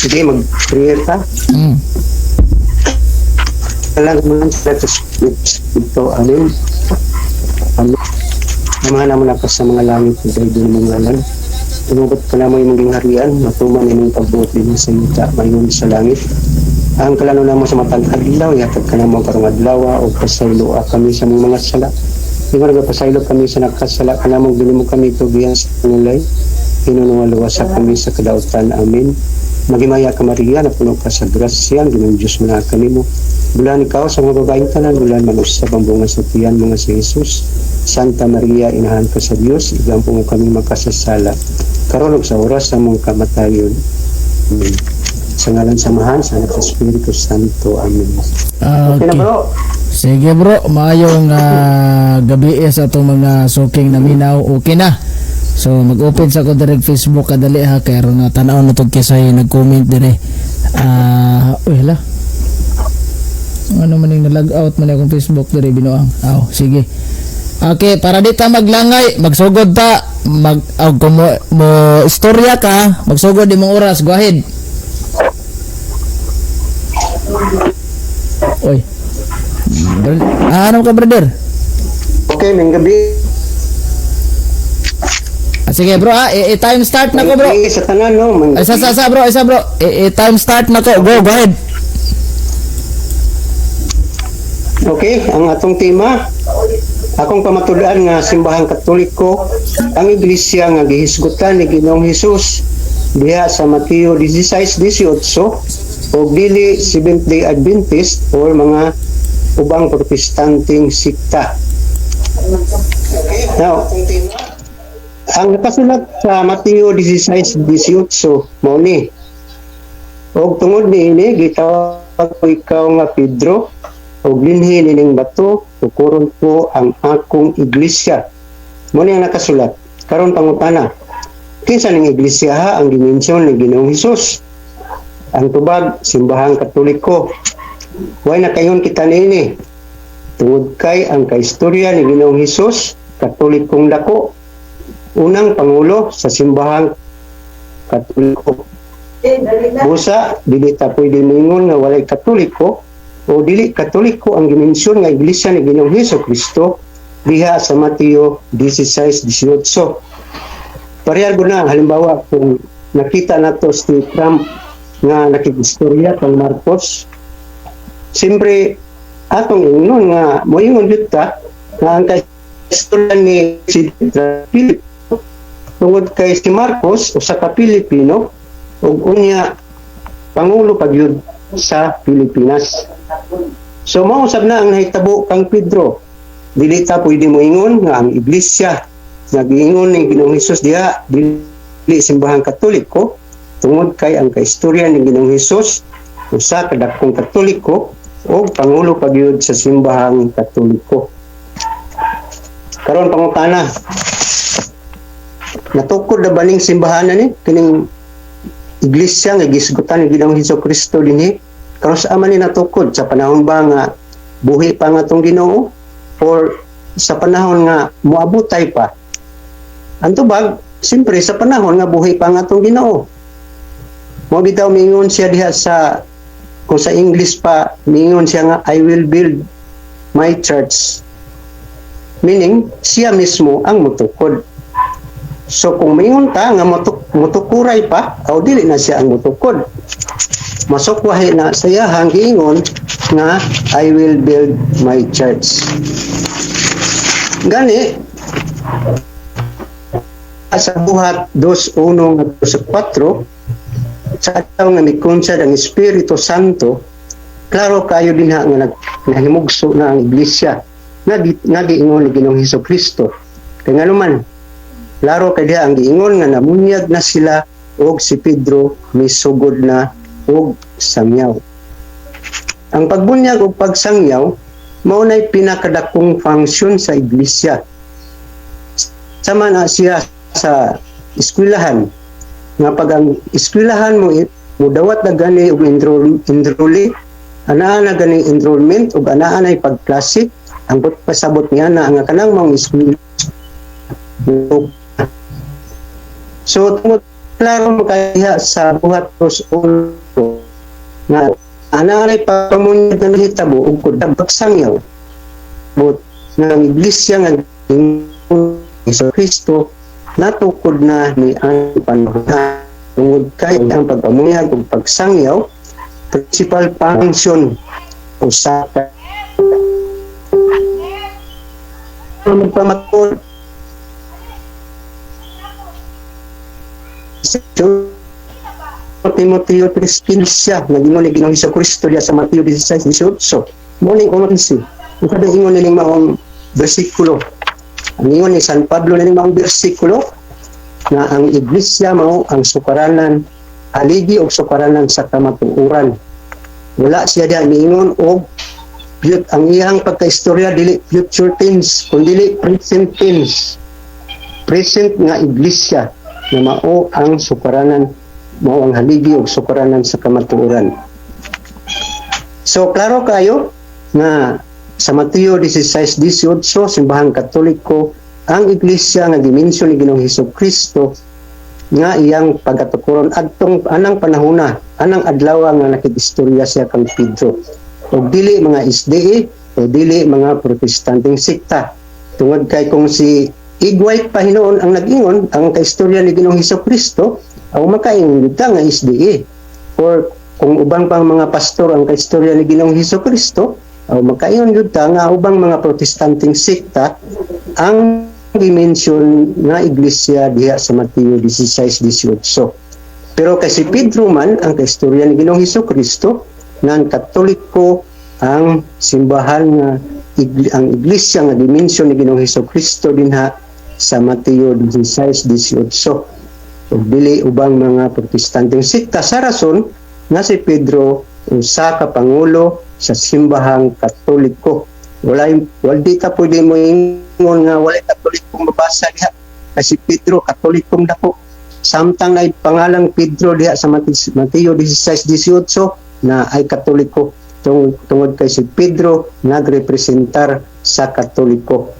Sige, mag-prayer ta. Lang man sa ito. Amen. Amen. Amahan namo na ka sa mga langit, pagdaigdi imong ngalan. Umabot kanamo imong gingharian, matuman imong pagbuot dinhi sa yuta, mayon sa langit. Ang kalanon namo sa matag adlaw, ihatag kanamo karong adlaw ug pasayloa kami sa among mga sala. Ingon nagapasaylo kami sa nakasala kanamo, dili mo kami tugian sa pangulay. Hinuon luwasa kami sa kadautan. Amen. Maghimaya ka, Maria, napuno ka sa grasya, ang Ginoong Diyos manaa kanimo. Bulahan ikaw sa mga babaeng tanan, bulahan man usab ang bunga sa tiyan mo nga si Jesus. Santa Maria, inahan ka sa Dios, igampo mo kami makasasala, karon ug sa oras sa among kamatayon. Amen. Sa ngalan sa Amahan, sa Anak, sa Espiritu Santo. Amen. Okay na, bro. Sige, bro, maayong gabi sa atong mga suking naminaw. Okay na. So mag-open sa ko direct Facebook kadali ha, kay aron nga tan-aw na tog kisay nag-comment dire. Ah, uy hala. Ano man yung nag out man akong Facebook dire, binuang. Aw, sige. Okay, para di ta maglangay, magsugod ta, mag aw, kung mo istorya ka, magsugod imong oras. Go ahead. Oy. Ah, ano ka, brother? Okay, maayong gabi. Ah, sige, bro, ah, time start na ko, bro. Okay, sa tanan, no? Maayong Ay, isa, bro, isa, bro. Time start na ko. Go, go ahead. Okay, ang atong tema, akong pamatud-an nga Simbahang Katoliko ang iglesia nga gihisgutan ni Ginoong Hesus diha sa Mateo 16:18 o dili Seventh Day Adventist or mga ubang Protestanteng sikta. Now, ang nakasulat sa Mateo 16:18 mao ni, "Og tungod niini gitawag ko ikaw nga Pedro, ug dinhi nining bato tukuron ko ang akong iglesia." Mao ni ang nakasulat. Karon, pangutana. Kinsa ning iglesia ha ang gimensyon ni Ginoong Hesus? Ang tubag, Simbahang Katoliko. Way nakaingon kita niini? Tungod kay ang kaistorya ni Ginoong Hesus, Katolikong dako, unang pangulo sa Simbahang Katoliko. Busa, dili ta pwede moingon nga walay Katoliko o dili Katoliko ang gimensyon nga iglesia ni Ginoong Hesus Kristo diha sa Mateo 16:18. Parehas na halimbawa kung nakita nato si Trump nga nakikistorya kang Marcos, siyempre atong ingnon nga moingon jud ta nga ang kaistorya ni si Trump tungod kay si Marcos usa ka Pilipino ug unya pangulo pa gyud sa Pilipinas. So mao usab na ang nahitabo kang Pedro. Dili ta pwede moingon nga ang iglesia nga giingon ni Ginoong Hesus diha dili Simbahang Katoliko tungod kay ang kaistorya ni Ginoong Hesus usa ka dakong Katoliko ug pangulo pa gyud sa Simbahang Katoliko. Karon, pangutana. Natukod na ba ning simbahan ni kining iglesia nga gisgutan ni Ginoong Hesus Kristo dinhi? Karon, sa man ni natukod? Sa panahon ba nga buhi pa nga atong Ginoo or sa panahon nga moabutay pa? Ang tubag, siyempre sa panahon nga buhi pa nga atong Ginoo. Mo bitaw mingon siya diha sa, kung sa English pa, mingon siya nga "I will build my church." Meaning, siya mismo ang mutukod. So kung mingon ta nga mutukuray pa, aw dili na siya ang mutukod. Masukwahi na sa iyahang giingon nga "I will build my church." Gani sa Buhat 2:1 ngadto sa 4, sa adlaw nga mikunsad ang Espiritu Santo, klaro kayo dinha nga nahimugso na ang iglesia nga giingon ni Ginoong Hesus Kristo. Kay ngano man, klaro kay diha ang giingon nga namunyag na sila og si Pedro misugod na og sangyaw. Ang pagbunyag og pagsangyaw mao nay pinakadakong function sa iglesia. Sama na siya sa eskwelahan nga pag ang eskwelahan mo mudawat na gani og enrollee, anaa na gani enrollment ug anaa nay pagklase, ang pasabot niya na ang kanang mga eskwela. So tungod Klaro mo kaya sa Buhat 2:1 nga ana ay pamunyag na nahitabo ug kung pagsangyaw but nga ang iglesia nga Hesus Kristo natukod na ni ang panahon tungod kay ang pagpamunyag ug pagsangyaw, principal function usa ka magpamatuod sa Timoteo 3:15 nag-ingon ni Ginoong Hesus Kristo diya sa Mateo 16:18. Mo ning unang si. Ang kada ingon nining maong bersikulo. Ang ingon ni San Pablo nining maong bersikulo nga ang iglesia mao ang sukaranan, haligi og sukaranan sa kamatuoran. Wala siya diya niingon og ang iyang pagkaistorya dili future tense kundi present tense. Present nga iglesia nga mao ang sukaranan, mao ang haligi og sukaranan sa kamatuoran. So klaro kayo nga sa Mateo 16:18, simbahang Katoliko ang iglesia nga gimensyon ni Ginoong Hesus Kristo nga iyang pagkatukuron adtong anang panahona, anang adlaw nga nakig-istorya siya kang Pedro. Og dili mga SDA o dili mga Protestanteng sekta. Tungod kay kung si Igway pa hinuon ang nag-ingon ang kaistorya ni Ginoong Hesus Kristo, aw makaingon gyud ta nga SDA. Or kung ubang pang mga pastor ang kaistorya ni Ginoong Hesus Kristo, aw makaingon gyud ta nga ubang mga Protestanteng sekta ang dimensyon nga iglesia diha sa Mateo 16:18. Pero kay si Pedro man ang kaistorya ni Ginoong Hesus Kristo, nga ang Katoliko ang simbahan nga ang iglesia nga dimensyon ni Ginoong Hesus Kristo dinha sa Mateo 16:18 ug dili ubang mga Protestanteng sekta sa rason nga si Pedro usa ka pangulo sa simbahang Katoliko. Wala wala di ta pwede mo ingon nga walay Katolikong mabasa diha kay si Pedro Katolikong dako. Samtang ay pangalang Pedro diha sa Mateo 16:18 na ay Katoliko tungod kay si Pedro nagrepresentar sa Katoliko.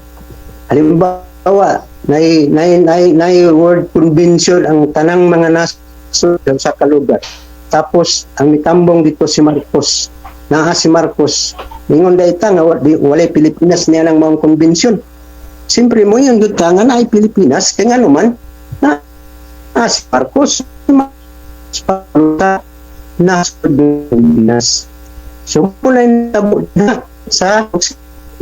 Halimbawa, nay World Convention ang tanang mga nasod sa kalugar. Tapos ang mitambong dito si Marcos. Naa si Marcos. Ingon dai ta nga walay Pilipinas niya nang maong convention. Siyempre mo yung gud ka nga naay Pilipinas kay ngano man na si Marcos na Pilipinas. So muna tabo na sa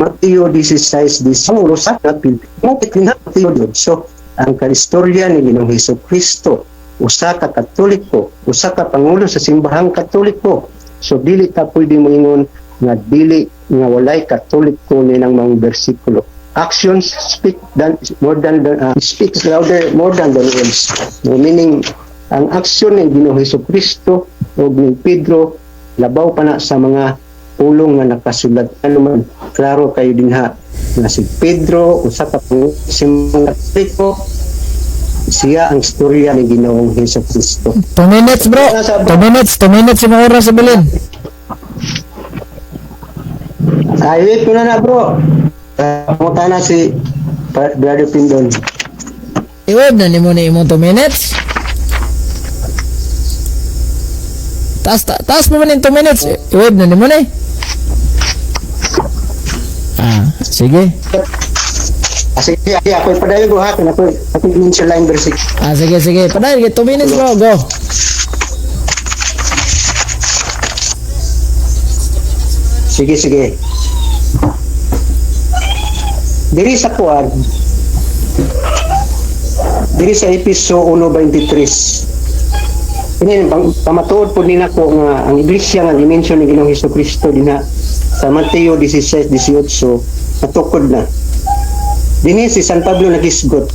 Mateo 16 18 sa mo Mateo 18 ang kaistorya ni Ginoong Hesus Kristo, usa ka Katoliko, usa ka pangulo sa simbahang Katoliko. So dili ta pwede moingon nga dili nga walay Katoliko ninang mga bersikulo. Actions speak than more than speaks louder more than the words. No, meaning ang aksyon ni Ginoong Hesus Kristo ug ni Pedro labaw pa na sa mga pulong nga nakasulat. Ano man, klaro kayo dinha nga si Pedro usa ka pangulo sa simbahang Katoliko, siya ang istorya ni Ginoong Hesus Kristo. 2 minutes, bro. 2 minutes, 2 minutes yung oras sa bilin. Ay, wait ko na na, bro. Pumunta na si Brother Pindon. I-web na nimo ni imong 2 minutes. Taas, taas pa man yung 2 minutes. I-web na nimo ni. Ah, sige. Sige, ako padayon ko ha. Ako mention line verse 6. Ah, sige, sige. Padayon, 2 minutes, bro. Go. Sige, sige. Diri sa kuan, diri sa Episo 1:23. Ini pamatuod po nina ko nga ang iglesia nga gimension ni Ginoong Hesus Kristo dinha sa Mateo 16:18 natukod na. Dinhi si San Pablo nagisgot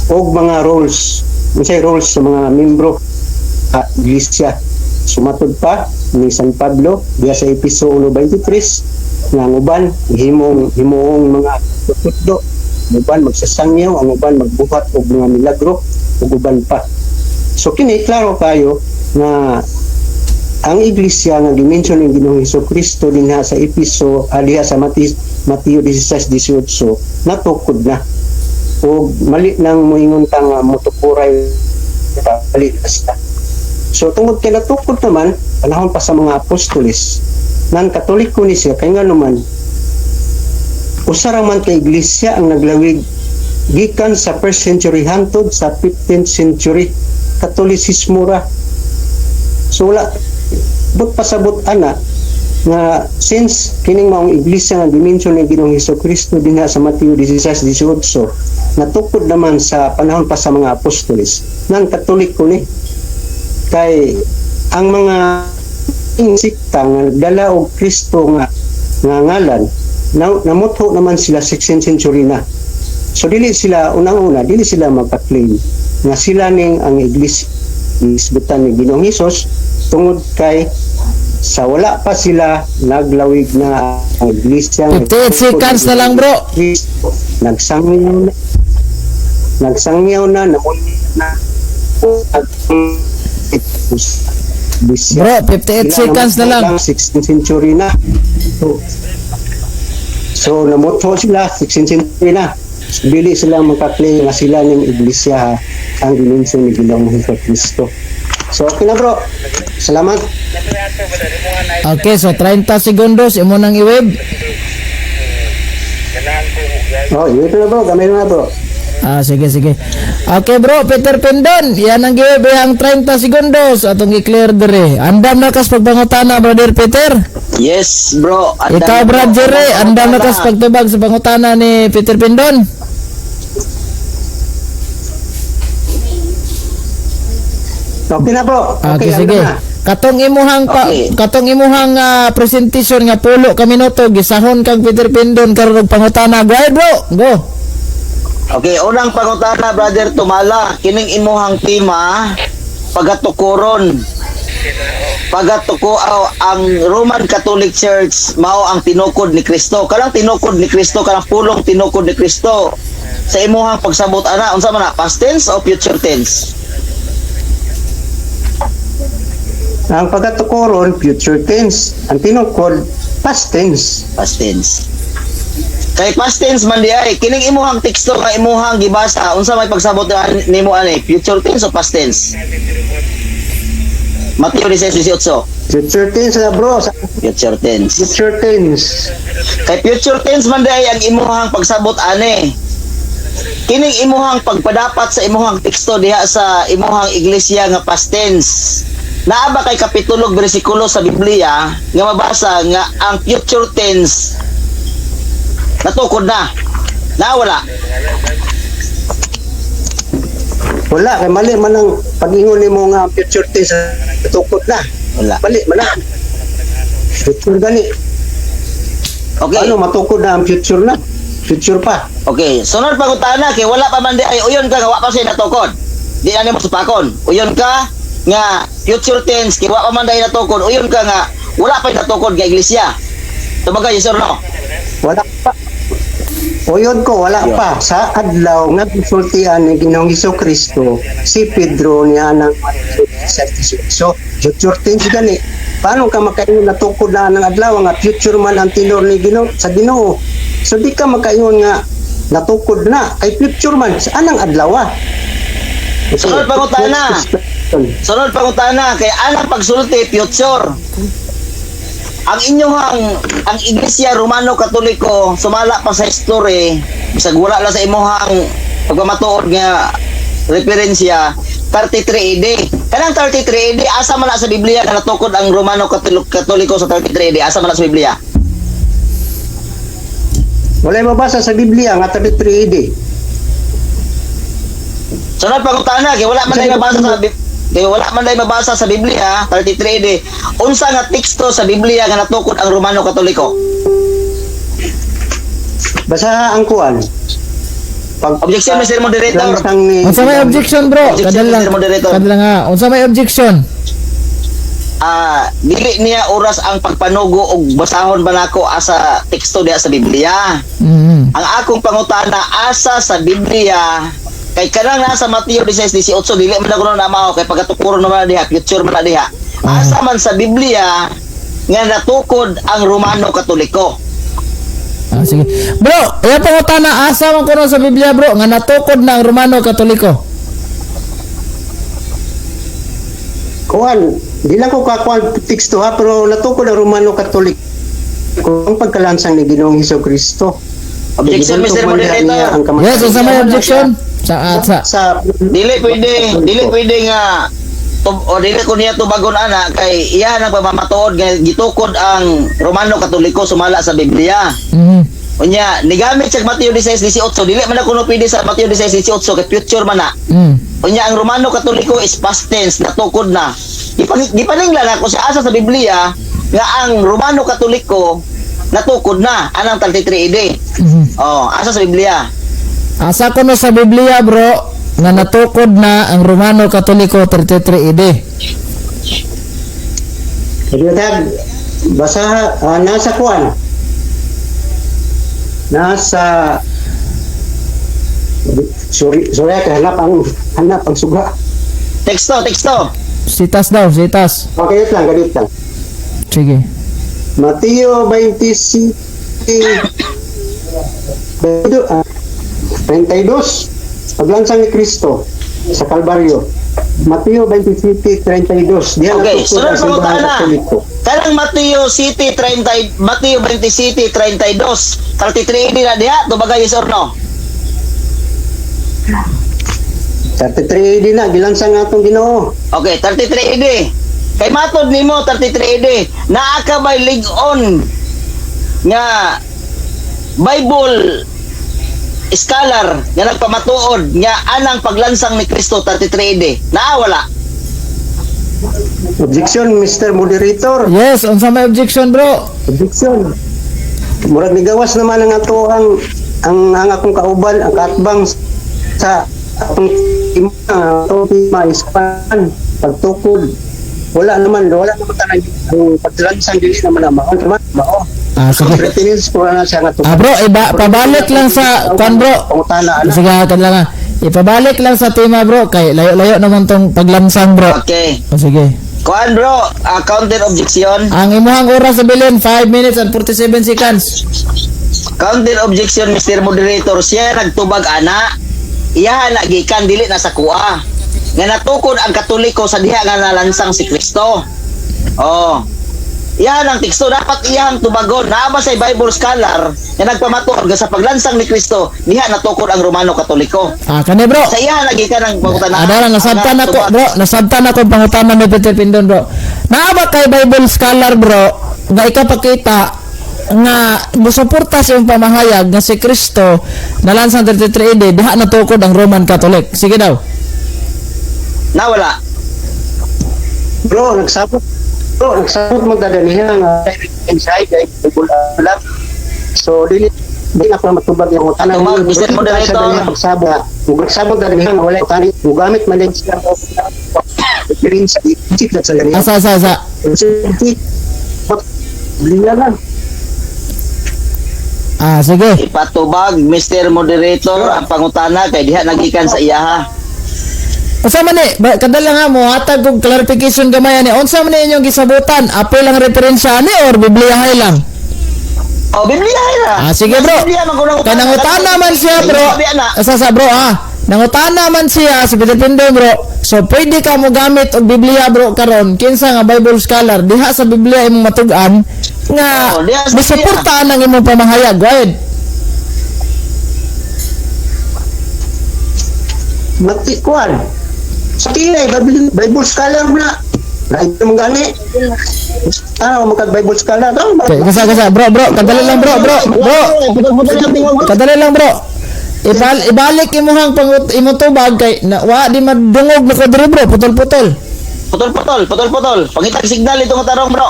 og mga roles, unsay roles sa mga membro sa iglesia. Sumatod pa ni San Pablo diha sa Episo 1:23 nga ang uban himuong mga tutdo, ang uban magsasangyaw, ang uban magbuhat og mga milagro ug uban pa. So kini klaro kayo nga ang iglesia nga gimension ni Ginoong Hesus Kristo dinha sa Episo diha sa Mateo 16:18 natukod na. Og mali nang moingon ta nga motukuray Bali na sila. So tungod kay natukod naman panahon pa sa mga apostoles, nan Katoliko ni siya kay nga naman usa ra man ka iglesia ang naglawig gikan sa first century hantod sa 15th century, Katolisismo ra. So wala but pasabot ana nga since kining maong iglesia nga gi-mention ni Ginoong Hesus Kristo dinha sa Mateo 16:18 natukod naman sa panahon pa sa mga apostoles, nan Katoliko ni kay ang mga sikta nga nagdala og Kristo nga nga ngalan na, namutho naman sila 16th century na. So dili sila, unang-una, dili sila magpa-claim nga sila ning ang iglesia isbutan ni Ginoong Hesus tungod kay sa wala pa sila naglawig na ang iglesia. 58 seconds na lang, bro. Kristo nagsangyaw na, nagsangyaw na, namunyo na. Bro, 58 seconds na lang. 16th century na. So namutho sila 16th century na. So, dili sila magka-claim nga sila ning iglesia ang gi-mention ni Ginoong Hesus Kristo. So okay na, bro, salamat. Okay, so 30 segundos imo nang i-wave. Oh, yun na, bro, gamay na, bro. Ah, sige, sige. Okay, bro, Peter Pendon, yan ang giwave ang 30 segundos atong i-clear dire. Andam na kas pagbangutana, Brother Peter. Yes, bro. Andam Ikaw, na, Brad bro. Jerry, andam na kas pagtubag sa pangutana ni Peter Pendon. Okay na, bro. Okay, andam sige. na. Katong imuhang pa, katong imuhang presentation nga 10 ka minuto gisahon kang Peter Pendon karon og pangutana. Go ahead, bro. Go. Okay, unang pangutana, Brother Tumala. Kining imuhang tema, pagatukuron. Pagatuko aw, ang Roman Catholic Church mao ang tinukod ni Kristo. Kanang tinukod ni Kristo, kanang pulong tinukod ni Kristo. Sa imuhang pagsabot ana, unsa man na, past tense o future tense? Ang pagkatukoron, future tense. Ang tinukod, past tense. Past tense. Kay past tense man di ay, kining imuhang teksto nga imuhang gibasa, unsa may pagsabot nimo ani, future tense o past tense? Mateo 16:18. Future tense na, bro. Future tense. Future tense. Kay future tense man di ay ang imuhang pagsabot ani. Kining imuhang pagpadapat sa imuhang teksto diha sa imuhang iglesia nga past tense. Naa ba kay kapitulo ug bersikulo sa Biblia nga mabasa nga ang future tense natukod na? Na wala? Wala, kay mali man ang pag-ingon nimo nga ang future tense tukod na. Wala. Mali man na. Future gani. Okay. Ano matukod na ang future na? Future pa. Okay, sunod pangutana kay wala pa man di ay uyon ka nga wa pa siya natukod. Di na nimo supakon. Uyon ka nga future tense kay wa pa man di natukod. Uyon ka nga wala pa natukod nga iglesia. Tubaga, yes or no? Wala pa. Uyon ko, wala pa. Sa adlaw nga gisultian ni Ginoong Hesus Kristo si Pedro niya ng so future tense gani. Paano ka makaingon natukod na ang adlaw nga future man ang tinor ni Ginoo sa Ginoo? So di ka makaingon nga natukod na kay future man sa anang adlaw. Okay. Sunod pangutana. Next question. Sunod pangutana kay anang pagsulti future. Ang inyong ang Iglesia Romano Katoliko sumala pa sa history, bisag wala lang sa imuhang pagmamatuod nga referensya, 33 AD. Kanang 33 AD, asa man na sa Biblia nga natukod ang Romano Katoliko sa 33 AD? Asa man na sa Biblia? Wala mabasa sa Biblia nga 33 AD. Sunod pangutana kay wala man day mabasa sa kay wala man day mabasa sa Biblia 33 AD. Unsa nga teksto sa Biblia nga natukod ang Romano Katoliko? Basta ang kuan. Pag Objection, Mr. Moderator. Langsang ni Unsa may objection, bro? Objection, Kadal lang. Mr. Moderator. Kadal lang nga. Unsa may objection? Ah, dili niya oras ang pagpanugo og basahon ba nako asa teksto diha sa Biblia. Ang akong pangutana, asa sa Biblia kay kanang nasa Mateo 16:18 dili man ako na mao kay pagkatukuro naman na diha, future man na diha. Asa man sa Biblia nga natukod ang Romano Katoliko? Ah, sige. Bro, iya pangutana, asa man kuno sa Biblia, bro, nga natukod na ang Romano Katoliko? Kuan, di lang ko kakuan teksto ha, pero natukod ang Romano Katoliko ang pagkalansang ni Ginoong Hesus Kristo. Objection, Mr. Gibuntog man diha niya Moderator. ang kamatayon. Yes, unsa may objection? Sa at sa Sa Dili pwede nga o dili ko niya tubagon ana kay iya nang pamamatuod nga gitukod ang Romano Katoliko sumala sa Biblia. Unya, nigamit siya Mateo 16:18, dili man ako no pwede sa Mateo 16:18 kay future man na. Unya ang Romano Katoliko is past tense, natukod na. Gipaninglan ako sa asa sa Biblia nga ang Romano Katoliko natukod na anang 33 AD. Oh, asa sa Biblia. Asa ko no sa Biblia, bro, nga natukod na ang Romano Katoliko 33 AD. Kaya basa nasa kuan. Nasa, sorry, sorry, kay hanap ang suga. Teksto, teksto. Sitas daw, sitas. Okay lang, ganit lang. Sige. Mateo 27 32, paglansang ni Kristo sa Kalbaryo. Mateo 27:32. Diyan Okay, natukod sunod ang simbahan pangutana. Katoliko. Kanang Mateo City 30, Mateo 20 City 32, 33 AD na diha, tubaga yes or no? 33 AD na gilansang atong Ginoo. Okay, 33 AD. Kay matod nimo 33 AD, naa ka bay lig-on nga Bible scholar nga nagpamatuod nga anang paglansang ni Kristo 33 AD? Naa wala? Objection, Mr. Moderator. Yes, unsa may objection, bro? Objection. Murag nigawas naman ang ato ang akong kauban, ang kaatbang sa akong ima, atong ima is pan pagtukod. Wala naman tanan ang paglansang, dili naman na mao naman mao. Ah, sige. Reference ko na siya nga Ah, bro, iba pabalik lang sa kwan, bro. Pangutana ana. Sige, kan lang ah. Ipabalik lang sa tema, bro, kay layo-layo naman tong paglansang, bro. Okay. O sige. Kuan bro, counter objection. Ang imuhang oras sa bilin, 5 minutes and 47 seconds. Counter objection, Mr. Moderator, siya nagtubag ana. Iya na gikan dili na sa kuha. Nga natukod ang Katoliko sa diha nga nalansang si Kristo. Oh. Iyan ang teksto dapat iyang tubagon. Naa ba sa Bible scholar nga nagpamatuod nga sa paglansang ni Kristo diha natukod ang Romano Katoliko? Ah, kani, bro. Sa iya gikan ang pangutana. Ada lang, nasabtan ako, bro. Nasabtan ako ang pangutana ni Peter Pindon, bro. Naa ba kay Bible scholar, bro, nga ikapakita nga musuporta sa iyong pamahayag nga si Kristo nalansang 33 AD diha natukod ang Roman Catholic? Sige daw. Nawala. Bro, nagsabot. Bro, nagsabot magdadaniha nga inside kay Bible lang. So dili di na ko matubag yung utana. Tubag, Mr. Moderator. Pagsabot. Mugsabot daniha nga wala utana. Mugamit man din sila og reference sa isip sa ganiha. Asa, asa, asa? Biblia lang. Ah, sige. Ipatubag, Mr. Moderator, ang pangutana kay diha nagikan sa iyaha. Unsa man ni? Kadala nga mo hatag og clarification gamay ani. Unsa man ni inyong gisabutan? Apil ang referensya ani or Bibliyahay lang? Oh, Biblia na. Ah, sige, bro. Biblia man kuno. Kay nangutana man siya, bro. Asa sa bro, ah. Nangutana man siya sa Peter Pindo, bro. So pwede ka mo gamit og Biblia, bro, karon. Kinsa nga Bible scholar diha sa Biblia imong matug-an nga Oh, diha sa misuporta ang imong pamahayag. Go ahead. Mati kuan. Sa tilay, Bible scholar na. Right mo gani. Ah, magka Bible scholar. Ah, Okay, kasa kasa bro, bro, kadali lang, bro, bro, bro. Kadali lang, bro. Ibalik imuhang pangut imong tubag kay na wa di madungog na ko diri, bro, putol-putol. Putol-putol, putol-putol. Pangitag signal itong tarong, bro.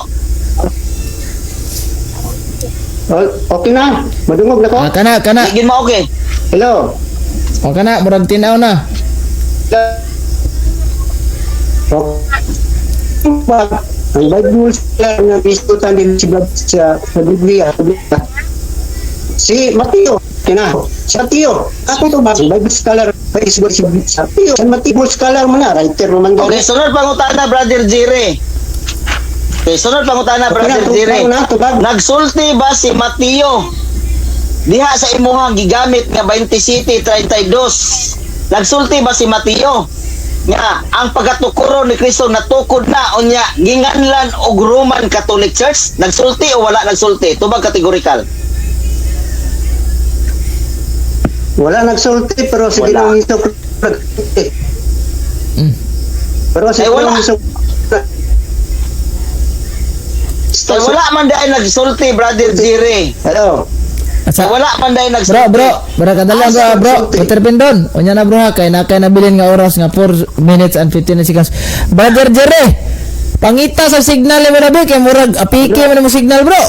Oh, okay na. Madungog na ko. Ah, kana kana. Igin mo okay. Hello. O kana murag tinaw na. Okay. Ang Bible scholar nga gisutan din si sa Biblia. Si Mateo, kina. Si Mateo, ako to ba? Ang Bible scholar Facebook si sa Mateo. San Mateo Bible scholar mo na, writer mo man Okay, sunod pangutana, Brother Jerry. Okay, sunod pangutana, Okay Brother na, Jerry. tubag na, tubag. Nagsulti ba si Mateo diha sa imuhang gigamit nga 20 City 32? Nagsulti ba si Mateo nga ang pagatukuro ni Kristo natukod na unya ginganlan og Roman Catholic Church? Nagsulti o wala nagsulti? Tubag kategorikal. Wala nagsulti pero si Wala. Ginoong Hesus nagsulti. Pero si Eh, wala. Ginoong Hesus Kay wala man dahil nagsulti, Brother Jerry. Hello. Kay Asa, wala man dahil bro, nagsulti. bro, bro, kadala bro, bro. Peter Pindon. Unya na bro ha, kay na kay nabilin nga oras nga 4 minutes and 15 seconds. Brother Jerry, pangita sa signal mo na ba kay murag apike man mo signal, bro.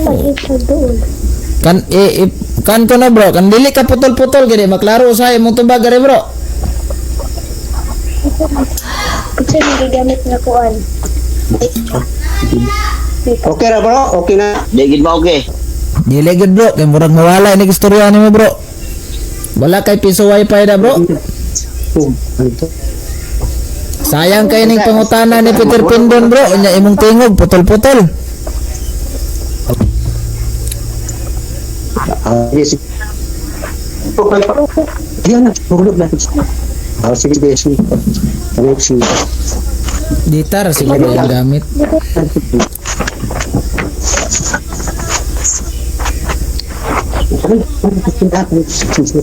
Pag-ipod doon. Kan i, kan ko na bro, kan dili ka putol-putol gini maklaro usahay imong tubag gari bro. Kasi nagagamit nga kuan. Okay ra bro, okay na. Di gid ba okay? Dili gid bro, kay murag mawala ni istorya nimo bro. Wala kay piso wifi na bro. Sayang kay ning pangutana ni Peter Pindon bro, unya imong tingog putol-putol. Ah, yes. Okay pa. Diyan na, hulog na. Ah, sige, sige, sige. Ano, sige. Dita ra siguro yung gamit.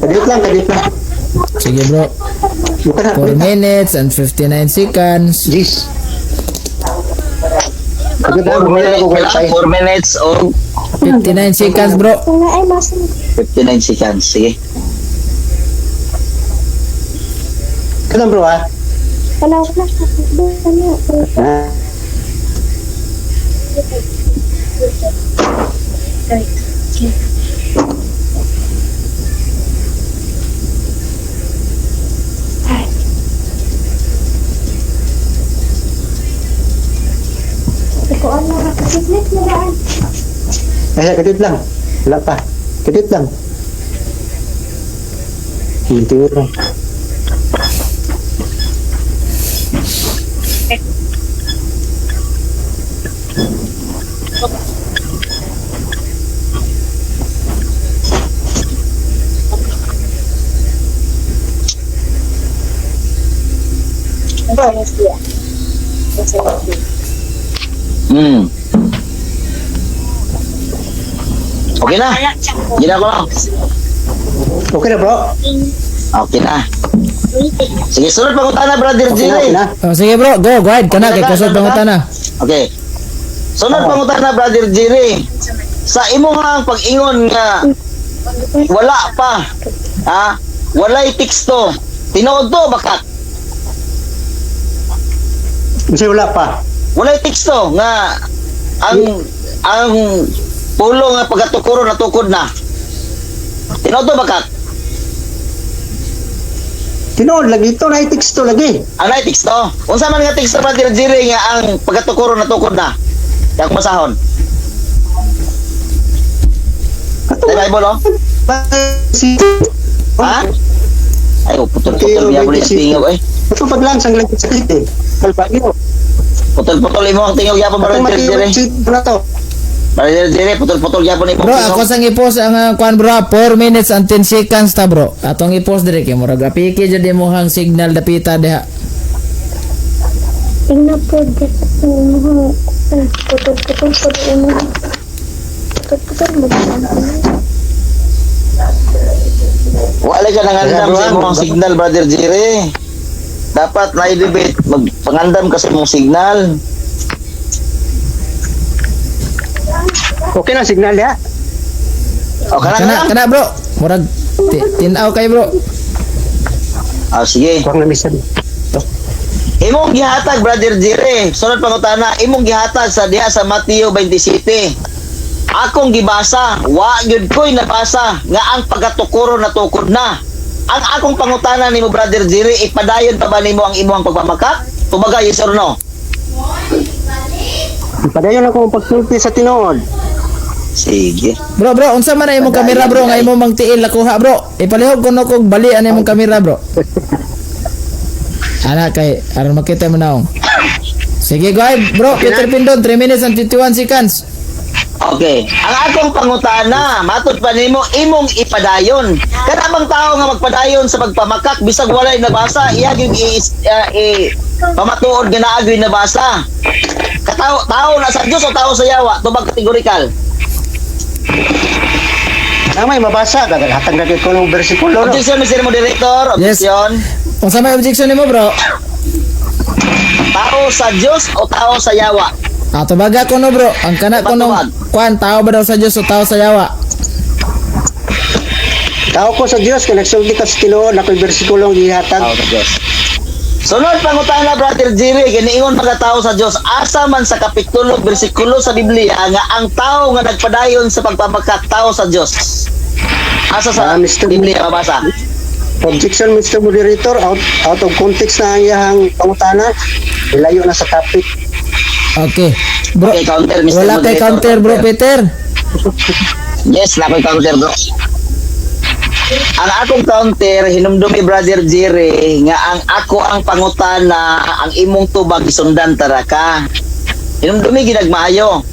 Kadiyot lang, kadiyot lang. Sige bro. Buka na, 4 minutes and 59 seconds. Jeez. Kadiyot lang, 4 wala minutes, ako wifi. 4 minutes o 59 seconds bro. Nga ay mas 59 seconds. Sige. Kadiyot bro ah. wala na. Ano? Ah. Kuan na ka na daan. Ay, kadiyot lang. Wala pa. Kadiyot lang. Hindi lang. Okay na. Gina ko lang. Okay na bro. Okay na. Sige, sunod pangutana, Brother Okay na, Jerry. okay na. Oh, sige bro, go, go ahead. Kana kay kusod pangutana. Okay. Sunod pangutana, Brother Jerry. Sa imong pag-ingon nga wala pa, ha? Walay teksto. Tinuod to bakak? Kasi wala pa. Walay teksto nga ang pulo nga pagatukuro natukod na. Tinuod to bakak? Tinuod lagi ito, na teksto lagi. Anay teksto? Unsa man nga teksto, Brother Jerry, nga ang pagatukuro natukod na? Kaya masahon. Sa Bible, oh? Si Ha? Ay, oh, putol-putol gyapon yung tingog eh. Ito pag lang sang lagi sakit eh. Kalbayo. Putol-putol imo ang tingog gyapon, Atong Brother Jerry. mati na to. Brother Jerry, putol-putol gyapon imo. Bro, ako sang i-post ang kuan bro, 4 minutes and 10 seconds ta bro. Atong i-post dire kay murag apiki jud imong signal dapita diha. Tingnan po imong putol-putol po imong putol-putol mo daan. Wala ka nangandam sa imong signal, Brother Jerry. Dapat na i-debate, magpangandam ka sa imong signal. Okay na signal ya. O, kana Kana kana. kana bro. Murag tinaw kay bro. Ah, sige. Kuang na misan. Imong gihatag, Brother Jerry. Sunod pangutana, imong gihatag sa diha sa Mateo 27. Akong gibasa, wa gyud ko'y nabasa nga ang pagatukuro natukod na. Ang akong pangutana nimo, Brother Jerry, ipadayon pa ba nimo ang imong pagpamakak? Tubaga, yes or no? Padayon ako ang pagsulti sa tinuod. Sige. Bro, bro, unsa man na imong kamera bro nga imong mang tiil nakuha bro. Ipalihog kuno kog bali ana imong kamera bro. Ana kay aron makita mo naong. Sige, go ahead, bro. Peter Pindon, 3 minutes and 51 seconds. Okay. Ang akong pangutana, matod pa nimo imong ipadayon. Kana bang tao nga magpadayon sa pagpamakak bisag walay nabasa, iya gyud i, i pamatuod nga naa gyud nabasa. Katao tao na sa Dios o tao sa yawa, tubag kategorikal. Na may mabasa hatag na ko ng bersikulo, no. Objection, Mr. Moderator, Yes. objection. Unsa may objection nimo, bro? Tao sa Dios o tao sa yawa? Ah, tubaga ko no, bro. Ang kana ko nung Tubag. kuan, tao ba daw sa Dios o tao sa yawa? Tao ko sa Dios kay nagsulti ko sa Tinuod, ako'y bersikulo ang gihatag. Tao sa Dios. Sunod pangutana, Brother Jerry, giniingon mga tao sa Dios, asa man sa kapitulo bersikulo sa Biblia nga ang tao nga nagpadayon sa pagpamakak tao sa Dios? Asa sa Ah, Mr. Biblia mabasa? Objection, Mr. Moderator, out of context na ang iyahang pangutana. Ilayo na sa topic. Okay. Bro, Okay, counter, Mr. wala kay Moderator, counter, bro, Peter. Yes, na ako'y counter, bro. Ang akong counter, hinumdumi, Brother Jerry, nga ang ako ang pangutana, ang imong tubag isundan tara ka. Hinumdumi ginagmaayo.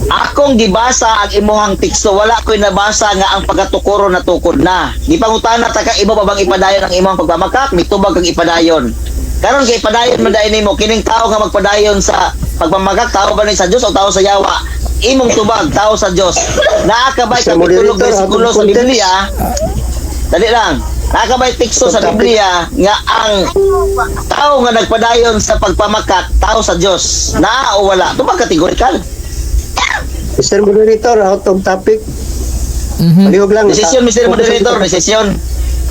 Akong gibasa ang imuhang teksto, wala ko'y nabasa nga ang pagkatukuro na tukod na. Gipangutana ta ka, iba pa bang ipadayon ang imong pagpamakak? May tubag kang ipadayon. Karon kay ipadayon man dahil nimo kining tao nga magpadayon sa pagmamakak, tao ba ni sa Dios o tao sa yawa? Imong tubag tao sa Dios. Naa ka ba'y Mr. kapitulo Moderator, bersikulo out of sa context. Biblia? Dali lang. Naa ka ba'y teksto sa Biblia nga ang tao nga nagpadayon sa pagpamakak tao sa Dios? Naa o wala? Tubag kategorikal. Mr. Moderator, out of topic. Palihog lang. Decision, Mr. Moderator, decision.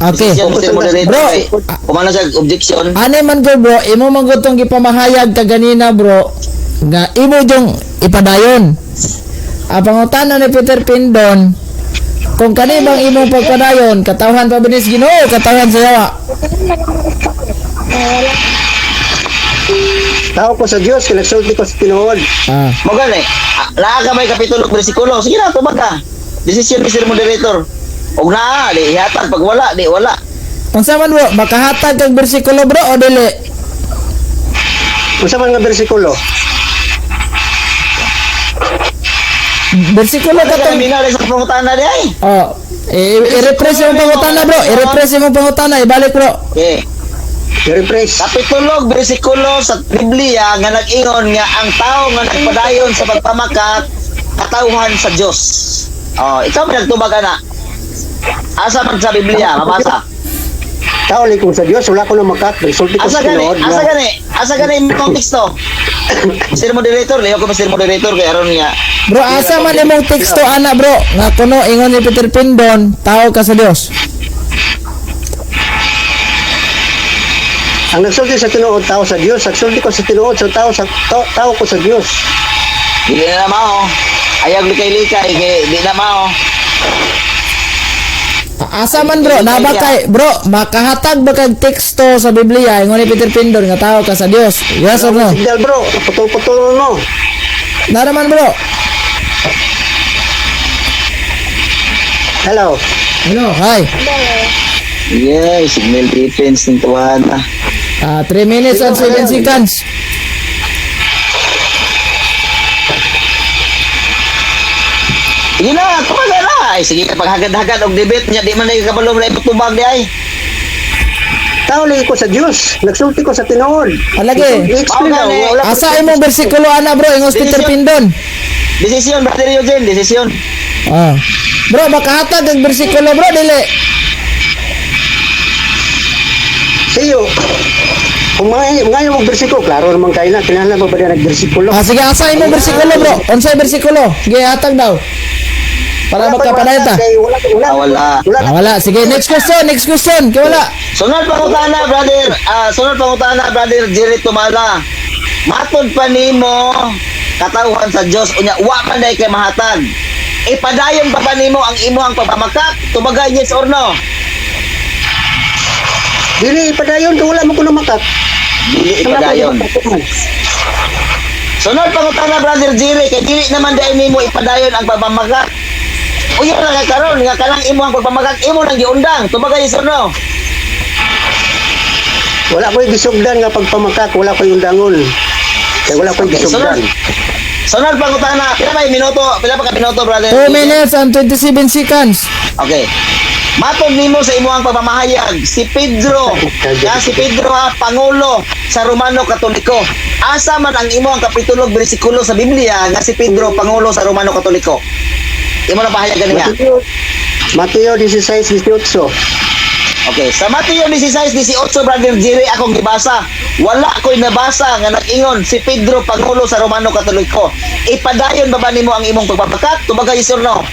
Okay. Decision, Mr. Moderator. Bro, Kay, kumano sa objection. Ani man ko, bro, imo man gud tong gipamahayag kaganina, bro, nga imo jung ipadayon. Ang pangutana ni Peter Pindon, kung kani bang imong pagpadayon, katawhan pa binis Ginoo, katawhan sa yawa? Tao ko sa Dios kay nagsulti ko sa tinuod. Ah. Mo gani. Naa ka may kapitulo bersikulo. Sige na, tubag ka. Decision, Mr. Moderator. Og naa, di ihatag, pag wala, di wala. Unsa man, bro, makahatag kag bersikulo, bro, o dili? Unsa man nga bersikulo? Bersikulo Wala ka katong minali sa pangutana di ay. Oh, i-refresh yung pangutana, bro. I-refresh yung pangutana, ibalik, bro. Okay. I-refresh. Kapitulo bersikulo sa Biblia nga nag-ingon nga ang tao nga nagpadayon sa pagpamakak katawhan sa Dios. Oh, ikaw man nagtubag ana. Asa man sa Biblia mabasa? Tao lang ko sa Dios, wala ko na makat. Nagsulti ko Asa sa gani? tinuod. Asa gani? Asa gani imong teksto? Mr. Moderator, liho ko Mr. Moderator kay aron nga. Bro, asa man imong teksto ana, bro? Nga kuno ingon ni Peter Pindon, tao ka sa Dios. Ang nagsulti sa tinuod tao sa Dios, nagsulti ko sa tinuod sa tao sa tao ko sa Dios. Dili na mao. Ayaw likay-likay kay di na mao. Asa man, bro, naba kay bro, makahatag ba kag teksto sa Biblia ingon ni Peter Pindon nga tao ka sa Dios? Yes or no? Signal, bro, putol-putol no. Na naman, bro. Hello. Hello, hi. Yeah, signal defense ng tuwan na. Ah, 3 minutes and 7 seconds. Sige na, tumaga na. Ay, sige, paghagad-hagad og debate niya, di man na kabalo na ipatubag di ay. Tao lagi ko sa Dios, nagsulti ko sa tinuod. Alagi. I-explain Mao na, gani. wala ko- Asa imong bersikulo ana, bro, ingon si Peter Pindon? Desisyon, Brother Eugene, desisyon. Ah. Bro, makahatag kag bersikulo, bro, dili. Siyo. Kung mga mga yung bersikulo, klaro naman kayo na, kinahanglan pa ba niya nagbersikulo? Ah, sige, asa imong bersikulo, bro? Unsay bersikulo? Sige, hatag daw. Para makapadayon ta. Kay wala wala Ah, wala. wala. Ah, wala. Sige, next question, next question. Kay wala. Sunod pangutana, brother. Ah, sunod pangutana, Brother Jerry Tumala. Matod pa nimo katawhan sa Dios unya wa man day kay mahatag. Ipadayon pa ba nimo ang imuhang pagpamakak? Tubagay yes or no? Dili padayon kung wala mo ko namakat. Dili ipadayon. Sunod pangutana, Brother Jerry, kay dili naman dahil nimo ipadayon ang pagmamakak. Unya lang nga karon nga kanang imuhang pagmamakak imo nang giundang. Tubagay yes or no? Wala ko'y gisugdan nga pagpamakak, wala ko'y undangon. Kay wala ko'y Okay, gisugdan. sunod. Sunod pangutana, pila ba yung minuto? Pila pa ka minuto, brother? 2 minutes and 27 seconds. Okay. Matod nimo sa imuhang pamamahayag, si Pedro, nga si Pedro ha, pangulo sa Romano Katoliko. Asa man ang imuhang kapitulo bersikulo sa Biblia nga si Pedro pangulo sa Romano Katoliko? Imo na pahayag gani nga. Mateo 16:18. Okay, sa Mateo 16:18, brother Jerry, akong gibasa. Wala ko'y nabasa nga nag-ingon si Pedro pangulo sa Romano Katoliko. Ipadayon ba ba nimo ang imong pagpapakat? Tubaga, yes or no?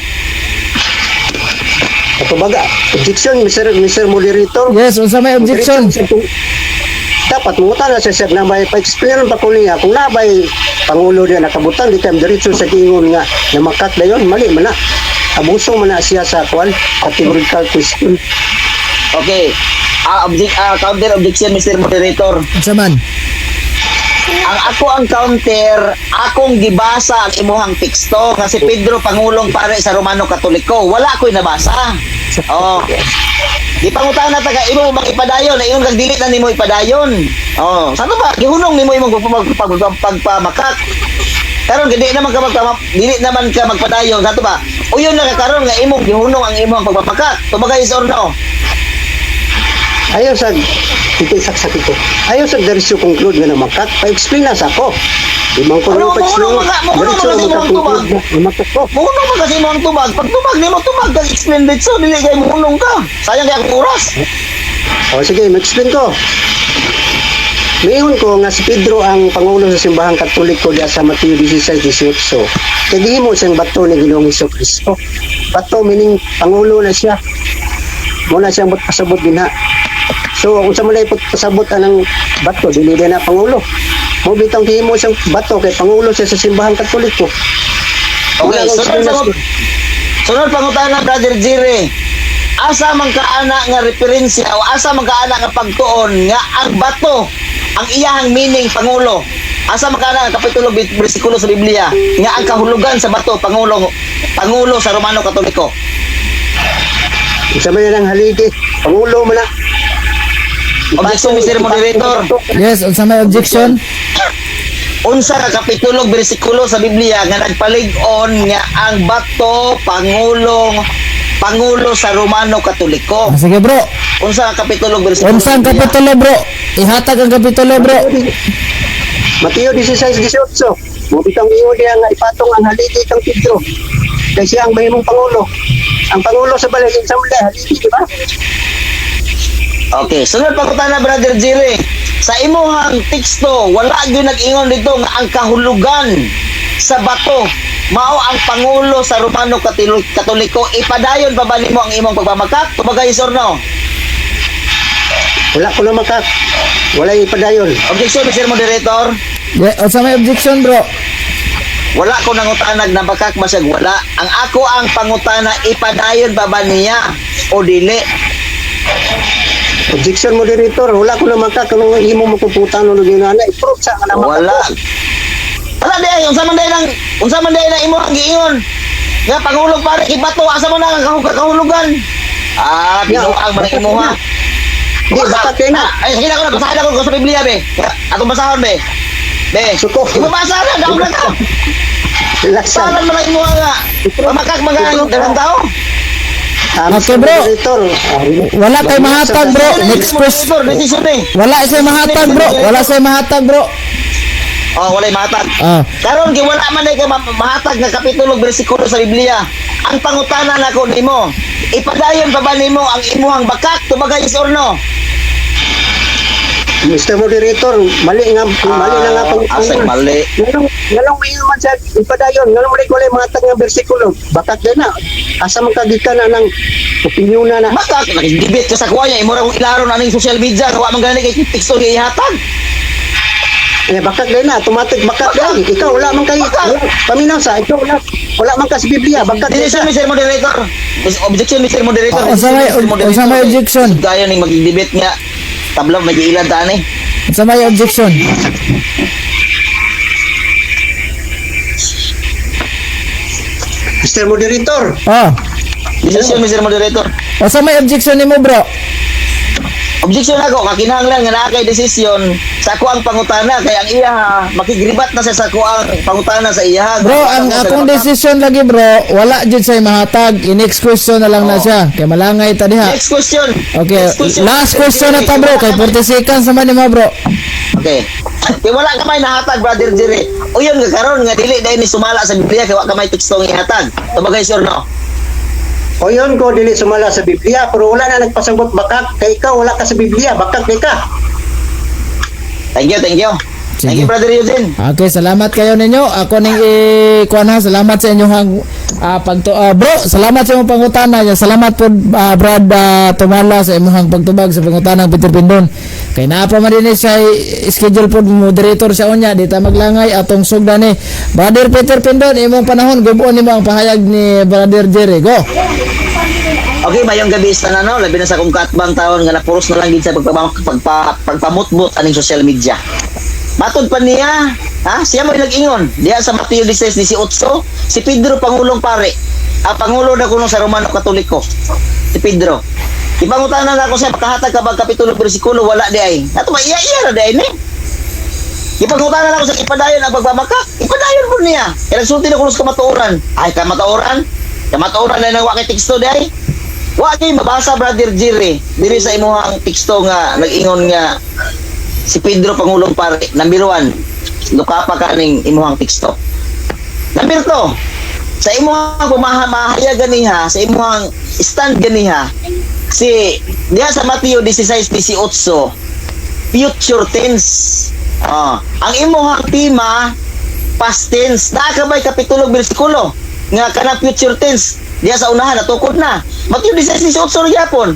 Ato baga, objection, Mr. Moderator. Yes, unsa may objection? Dapat mo na siya sir na may pa-explain pa ko niya kung nabay pangulo niya nakabutang di kay diretso sa giingon nga namakat dayon, mali man na, abuso man na siya sa kwan, categorical question. Okay. Counter objection, Mr. Moderator. Unsa man? Ang ako ang counter, akong gibasa ang imuhang teksto nga si Pedro pangulong pare sa Romano Katoliko. Wala ko'y nabasa. Oh. Di pangutana na taga imo bang ipadayon, na ingon kag dili na nimo ipadayon. Oh, sa ba gihunong nimo imong pagpamakak. Karon dili naman ka magpadayon sa ba? Uyon na ka karon nga imong gihunong ang imong pagpamakak. Tubaga, yes or no? Ayaw sa ito, saksak ito. Ayaw sa diretso conclude nga namakat, pa-explain na sa ako. Di man ko Ano, nang pa-explain. muunong Diretso maka na sa imong makakonclude na namakat ko. Muhunong man kasi mo ang tubag. Pag tubag nimo, tubag kag explain dito, dili kay muhunong ka. Sayang kay akong oras. O sige, ma-explain ko. Miingon ko nga si Pedro ang pangulo sa simbahang Katoliko diya sa Mateo 16:18. Kay gihimo siyang bato ni Ginoong Kristo. Bato meaning pangulo na siya. Muna siyang but pasabot dinha. So kung sa malay pasabot anang bato, dili na pangulo. Mo bitang gihimo siyang bato kay pangulo siya sa simbahang Katoliko. Okay, Wala akong sunod pangutana, brother Jerry. Asa man ka ana nga referensya o asa man ka ana nga pagtuon nga ang bato ang iyahang meaning pangulo? Asa man ka ana nga kapitulo bersikulo sa Biblia nga ang kahulugan sa bato pangulo, pangulo sa Romano Katoliko? Sa may nang haligi, pangulo man na. Objection, Mr. Moderator. Yes, unsa may objection? Unsa ka kapitulo bersikulo sa Biblia nga nagpalig-on nga ang bato pangulo sa Romano Katoliko? Ah, sige bro. Unsa ka kapitulo bersikulo? Unsa ang sa Biblia? kapitulo bro? Ihatag ang kapitulo bro. Mateo 16:18. Mo bitang ingon niya nga ipatong ang haligi kang Pedro. Kay siya ang mahimong pangulo. Ang pangulo sa balay sa mulay haligi, di ba? Okay, sunod pangutana, brother Jerry. Sa imuhang teksto, wala gyud nag-ingon dito nga ang kahulugan sa bato mao ang pangulo sa Romano Katoliko. Ipadayon pa ba nimo ang imong pagmamakak? Tubaga, yes or no? Wala ko na makak. Wala ipadayon. Objection, Mr. Moderator. Yeah, unsa may objection bro? Wala ko nangutanag na bakak masag wala. Ang ako ang pangutana, ipadayon pa ba niya o dili? Objection, moderator, wala ko na makak kung imo mo kuputan no na i-prove sa nga na makak. Wala. Wala di ay unsa man di ay nang imo ang giingon. Nga pangulog pare ibato, asa man ang kahulugan? Ah, binuang man ang imuha. Di bakak kay na. Ay, sige na ko na basahin ako sa Biblia be. Atong basahon be. Be. Suko. Ibabasa na daog na ka. Relax. Basahan man ang imuha nga. Pamakak mga daghang tao. Okay, Mr. bro. Moderator, Wala kay mahatag bro. Next question. Decision eh. Wala siya mahatag bro. Wala siya mahatag bro. Oh, walay mahatag. Ah, Karon kay wala man ay ka mahatag nga kapitulo bersikulo sa Biblia. Ang pangutana nako nimo, ipadayon pa ba nimo ang imuhang bakak? Tubaga, yes or no? Mr. Moderator, mali na nga pang Asay mali. Nganong may man siya ipadayon, nganong mali ko lang mga nga bersikulo, bakak din na. Asa man kagikan na ng opinyon na na. Bakak nagdebate ka sa kuya, imo ra kong ilaro na ning social media, wa man gani kay teksto gihatag. Eh, bakak din na, automatic bakak Bakak. din. Ikaw wala man kay Bakak. paminaw sa ikaw wala man ka sa Biblia, bakak din Decision, na. Mr. Moderator. Objection, Mr. Moderator. Ah, unsa may objection? Gaya ning magdebate nga tabla may giilad ta ani. Unsa may objection? Mr. Moderator, Oh, Decision, Mr. Moderator. unsa may objection nimo bro? Objection ako, kakinahanglan nga naa kay desisyon sa ako ang pangutana kay ang iya makigribat na siya sa ako ang pangutana sa iya. Bro, ang akong decision lagi, bro, wala jud say mahatag. I-next question na lang na siya. Kay malangay ta diha. Next question. Okay, Next question. last question na ta, bro, kay 40 seconds naman nimo, bro. Okay. Kay wala ka may nahatag, Brother Jerry. Uyon nga karon nga dili dahil ni sumala sa Biblia kay wa ka may teksto nga ihatag. Tubagay, sure, no? O yun ko dili sumala sa Biblia pero wala na nagpasabot bakak kay ikaw wala ka sa Biblia, bakak kay ka. Thank you, thank you. Sige. Thank you, Brother Eugene. Okay, salamat kayo ninyo. Ako ning i-kuan ha, salamat sa inyong pagto bro, salamat sa imong pangutana. Ya, salamat po Brad Tumala sa imong pagtubag sa pangutana ng Peter Pindon. Kay naa pa man din siya schedule po moderator sa unya, di ta maglangay atong sugdan ni Brother Peter Pindon. Imong panahon, gubuon nimo ang pahayag ni Brother Jerry. Go. Okay, mayong gabi sa tanan, no, labi na sa akong kaatbang taon nga napuros na lang gid sa pagpamutbot aning social media. Matod pa niya, ha? Siya mo nag-ingon diha sa Mateo 16:18, si Pedro pangulong pare. Ah, pangulo na kuno sa Romano Katoliko. Si Pedro. Ipangutana na ako siya, makahatag ka ba kapitulo bersikulo, wala di ay. Ato ba iya-iya ra di ay ni? Ipangutana na ako sa ipadayon ang pagmamakak. Ipadayon po niya. Kaya nagsulti na kuno sa kamatuoran. Ay, kamatuoran? Kamatuoran na nang wakay teksto di ay. Wa kay mabasa, Brother Jerry, diri sa imuhang teksto nga nag-ingon nga si Pedro pangulong pare. Number 1, lukapa ka ning imuhang teksto. Number 2, sa imuhang pamahayag ganiha, sa imuhang stand ganiha, si diha sa Mateo 16:18, future tense. Ah, ang imuhang tema past tense. Naa ka ba'y kapitulo bersikulo nga kanang future tense diha sa unahan natukod na? Mateo 16:18 ra gyapon.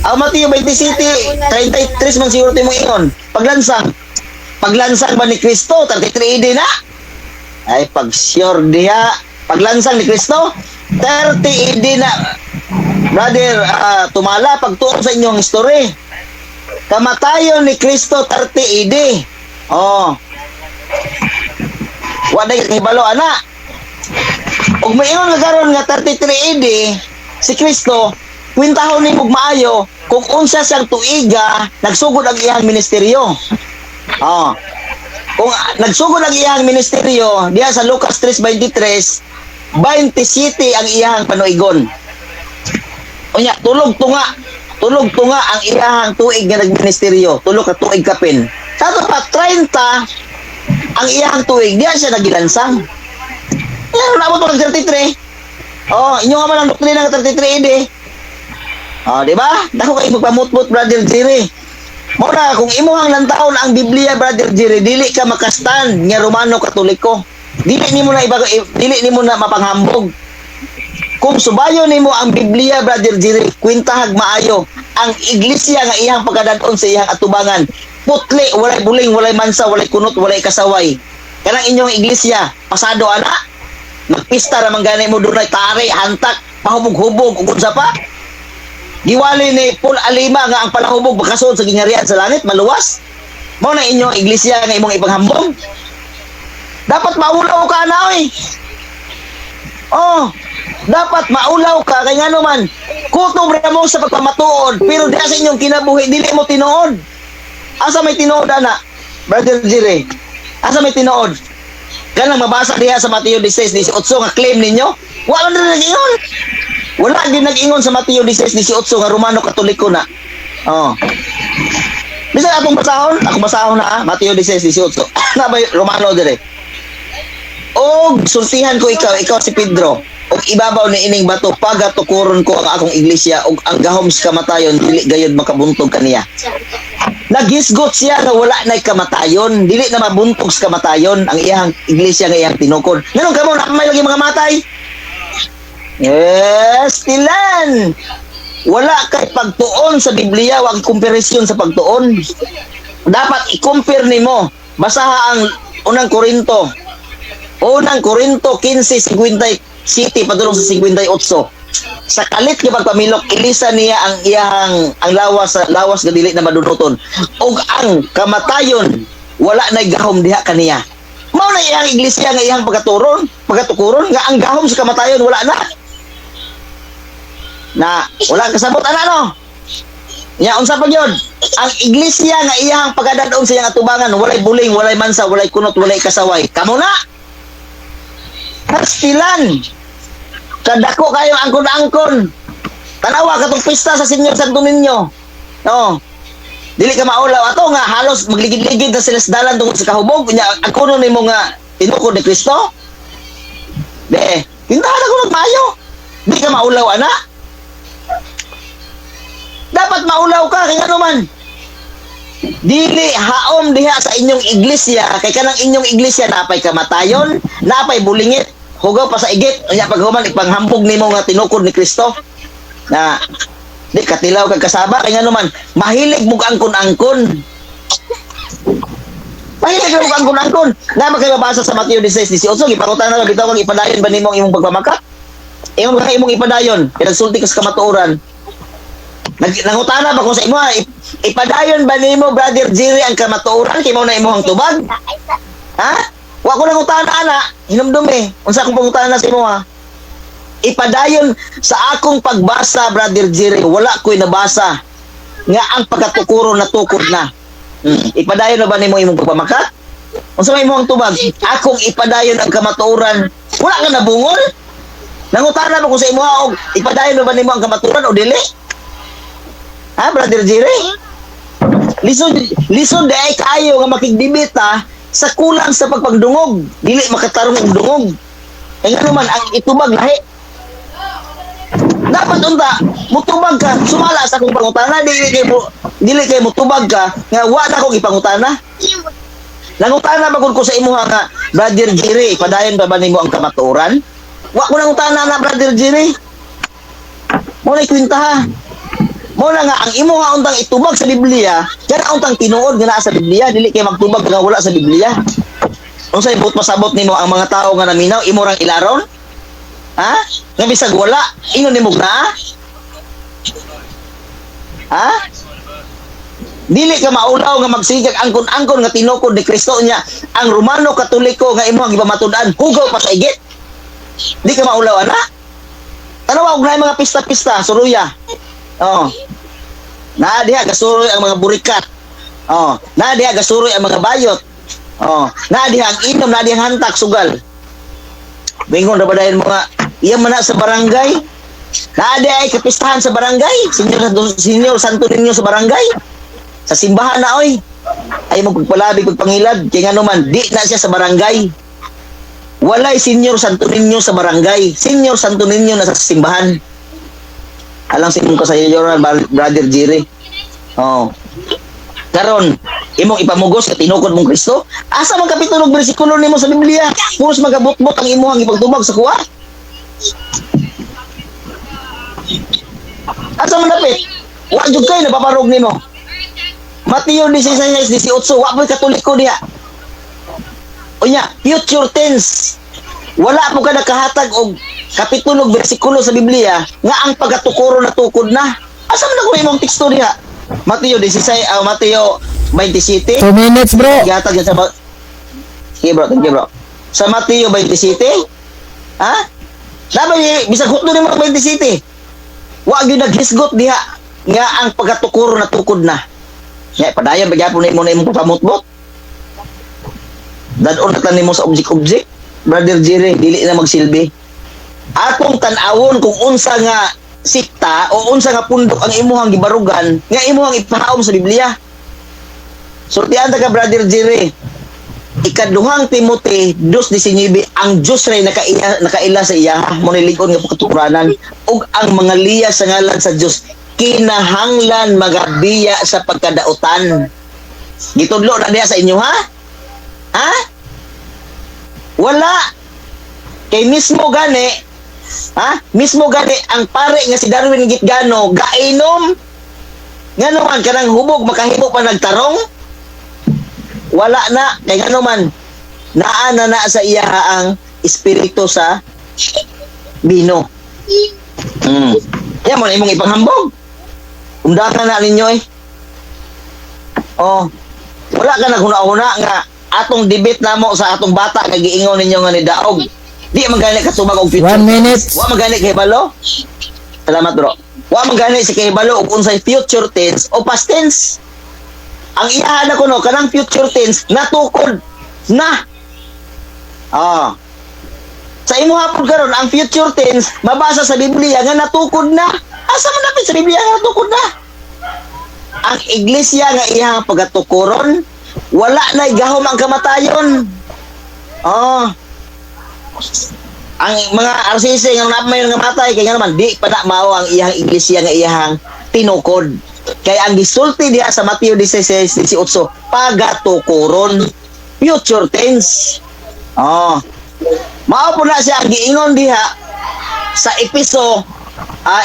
Ang Mateo 27:33 man siguro imong ingon. Paglansang. Paglansang ba ni Kristo 33 AD na? Ay, pag sure diha paglansang ni Kristo 30 AD na, Brother Tumala, pagtuon sa inyong history. Kamatayon ni Kristo 30 AD. Oh. Wa na hibalo ana. Ug maingon nga karon nga 33 AD si Kristo, kwentahon nimo maayo kung unsa siyang tuiga nagsugod ang iyang ministeryo. Oh. Kung nagsugod ang iyang ministeryo diha sa Lucas 3:23, 27 ang iyang panuigon. Unya, tulog tunga ang iyang tuig nga nagministeryo, tulo ka tuig kapin. Sa ato pa 30 ang iyang tuig, diha siya nagilansang. Yan, nabot pa ng 33. Oh, inyo nga man ang doktrina nga 33 AD. Oh, di ba? Dako kay magpamutmut, Brother Jerry. Mao na kung imuhang lantawon ang Biblia, Brother Jerry, dili ka makastan nga Romano Katoliko. Dili nimo na iba, dili nimo na mapanghambog. Kung subayon nimo ang Biblia, Brother Jerry, kwintahag maayo ang iglesia nga iyang pagkadadon sa iyang atubangan. Putli, walay buling, walay mansa, walay kunot, walay kasaway. Kanang inyong iglesia, pasado ana. Magpista ra man gani mo, dunay tari, hantak, pahubog-hubog ug unsa pa. Giwali ni Paul Alima nga ang palahubog makasuod sa gingharian sa langit, maluwas. Mao na inyong iglesia nga imong ipanghambog. Dapat maulaw ka na, oy. Oh, dapat maulaw ka kay ngano man kutob ra mo sa pagpamatuod pero diha sa inyong kinabuhi dili mo tinuod. Asa may tinuod ana, Brother Jerry? Asa may tinuod? Kanang mabasa diha sa Mateo 16:18 nga claim ninyo? Wala na nag-ingon. Wala din nag-ingon sa Mateo 16:18 nga Romano Katoliko na. Oh. Bisan atong basahon, ako basahon na ah, Mateo 16:18. Na ba Romano dire? Og sultihan ko ikaw, ikaw si Pedro. Og ibabaw ni ining bato pagatukuron ko ang akong iglesia ug ang gahom sa kamatayon dili gayud makabuntog kaniya. Nagisgot siya nga wala na'y kamatayon, dili na mabuntog sa kamatayon ang iyang iglesia nga iyang tinukod. Nganong kamo na may lagi mga matay? Yes, tilan. Wala kay pagtuon sa Biblia, wa kay komparison sa pagtuon. Dapat i-compare nimo. Basaha ang Unang Korinto. Unang Korinto 15:57 padulong sa 58. Sa kalit nga pagpamilok, ilisa niya ang iyang ang lawas sa lawas nga dili na madunuton. Ug ang kamatayon wala nay gahom diha kaniya. Mao na iyang iglesia nga iyang pagkaturon, pagkatukuron nga ang gahom sa kamatayon wala na. Na wala kasabot ana, no. Nya unsa pa gyud? Ang iglesia nga iyahang pagdadon sa iyang atubangan, walay buling, walay mansa, walay kunot, walay kasaway. Kamo na. Pastilan. Kadako kayo angkon-angkon. Tanawa katong pista sa Senyor Santo Niño. No. Dili ka maulaw ato nga halos magligid-ligid na sila sa dalan tungod sa kahubog. Nya ang kuno nimo nga tinukod ni Kristo. De, tindahan ako nagmayo. Di ka maulaw ana. Dapat maulaw ka kay ngano man. Dili haom diha sa inyong iglesia kay kanang inyong iglesia napay kamatayon, napay bulingit, hugaw pa sa igit, unya paghuman ipanghambog nimo nga tinukod ni Kristo. Na di katilaw kag kasaba kay ngano man mahilig mog angkon-angkon. Mahilig mog angkon-angkon. Na ba kay mabasa sa Mateo 16:18, gipangutan na bitaw kag ipadayon ba nimo ang imong pagpamaka? Imong ba imong ipadayon? Pinagsulti ka sa kamatuoran. Nangutana ba ko sa imo, ipadayon ba nimo Brother Jerry ang kamatuoran kay mao na imong tubag? Ha? Wa ko nangutana ana, hinumdum eh. Unsa akong pangutana sa imo ha? Ipadayon sa akong pagbasa Brother Jerry, wala ko'y nabasa nga ang pagkatukuro natukod na. Ipadayon na ba nimo imong pagpamaka? Unsa may imong tubag? Akong ipadayon ang kamatuoran. Wala ka nabungol? Nangutana ba ko sa imo ha, og ipadayon na ba nimo ang kamatuoran o dili? Ha, Brother Jerry? Lisod, lisod ay kaayo nga makigdebate sa kulang sa pagpagdungog. Dili makatarong og dungog. Kaya nga naman, ang itubag lahi. Dapat unta, mutubag ka, sumala sa akong pangutana, dili kay mutubag ka, nga wa na akong ipangutana. Nangutana ba ko sa imuha nga, Brother Jerry, padayon pa ba nimo ang kamatuoran? Wa ko nangutana na, Brother Jerry. Mo na kwenta ha. Mo na nga ang imuha untang itubag sa Biblia, kana untang tinuod nga naa sa Biblia, dili kay magtubag nga wala sa Biblia. Unsay buot pasabot nimo ang mga tawo nga naminaw imo rang ilaron? Ha? Nga bisag wala, ingon nimo naa? Ha? Dili ka maulaw nga magsigag angkon-angkon nga tinukod ni Kristo niya ang Romano Katoliko nga imong gipamatud-an hugaw pa sa igit. Di ka maulaw ana? Tanawa og naay mga pista-pista suruya. Oh. Naa diha gasuroy ang mga burikat. Oh, naa diha gasuroy ang mga bayot. Oh, naa diha ang inom, naa diha ang hantak sugal. Bingon ra ba dahil mga iya man na sa barangay? Naa diha ay kapistahan sa barangay, Senyor Santo Niño sa barangay. Sa simbahan na oy. Ay mo pagpalabig pagpangilad kay ngano man di na siya sa barangay. Walay Senyor Santo Niño sa barangay. Senyor Santo Niño na sa simbahan. Alang sa imong kasayoran, Brother Jerry. Oh. Karon, imong ipamugos sa tinukod mong Kristo? Asa man kapitulo ug bersikulo nimo sa Biblia? Puros magabot-bot ang imuhang ipagtubag sa kuha. Asa man dapit? Wa jud kay napaparog nimo. Mateo 16:18, wa po'y Katoliko diha. Unya, future tense. Wala po ka nakahatag og kapitulo ug bersikulo sa Biblia nga ang pagkatukuro na tukod na. Asa man ako imong teksto diha? Mateo 16, Mateo 27. 2 minutes bro. Gihatag yan sa Sige bro, thank you bro. Sa Mateo 27? Ha? Dapat bisag hutdo nimo 27. Wa gyud naghisgot diha nga ang pagkatukuro na tukod na. Nya padayon ba gyapon nimo na imong pamutbot? Dadon na nimo sa object-object. Brother Jerry, dili na magsilbi. Atong tan-awon kung unsa nga sikta o unsa nga pundok ang imuhang gibarugan nga imuhang ipahaom sa Biblia. Sultian ta ka Brother Jerry. Ikaduhang Timothy 2:19, ang Dios ray nakaila sa iya mo nilig-on nga pagkatukuranan ug ang mga liya sa ngalan sa Dios kinahanglan magabiya sa pagkadautan. Gitudlo na diha sa inyo ha? Ha? Wala. Kay mismo gani, ha? Mismo gani ang pare nga si Darwin Gitgano gainom. Ngano man kanang hubog makahimo pa nagtarong? Wala na kay ngano man naa na na sa iya ang espiritu sa bino. Kaya mo na imong ipanghambog. Undakan na ninyo eh. Oh. Wala ka naghuna-huna nga atong debate namo sa atong bata nga giingon ninyo nga ni daog. Di man gani katubag og future. 1 minute. Wa man gani kay balo. Salamat bro. Wa man gani si kahibalo og unsay future tense o past tense. Ang iyahan na kuno kanang future tense natukod na. Ah. Sa imo hapon karon ang future tense mabasa sa Biblia nga natukod na. Asa man dapit sa Biblia nga natukod na? Ang iglesia nga iyang pagatukoron, wala na gahom ang kamatayon. Oh. Ang mga RCC nga na may nga matay kay nga naman di pa na mao ang iyang iglesia nga iyang tinukod. Kay ang gisulti diha sa Mateo 16:18, pagatukoron, future tense. Oh. Mao po na siya ang giingon diha sa Episo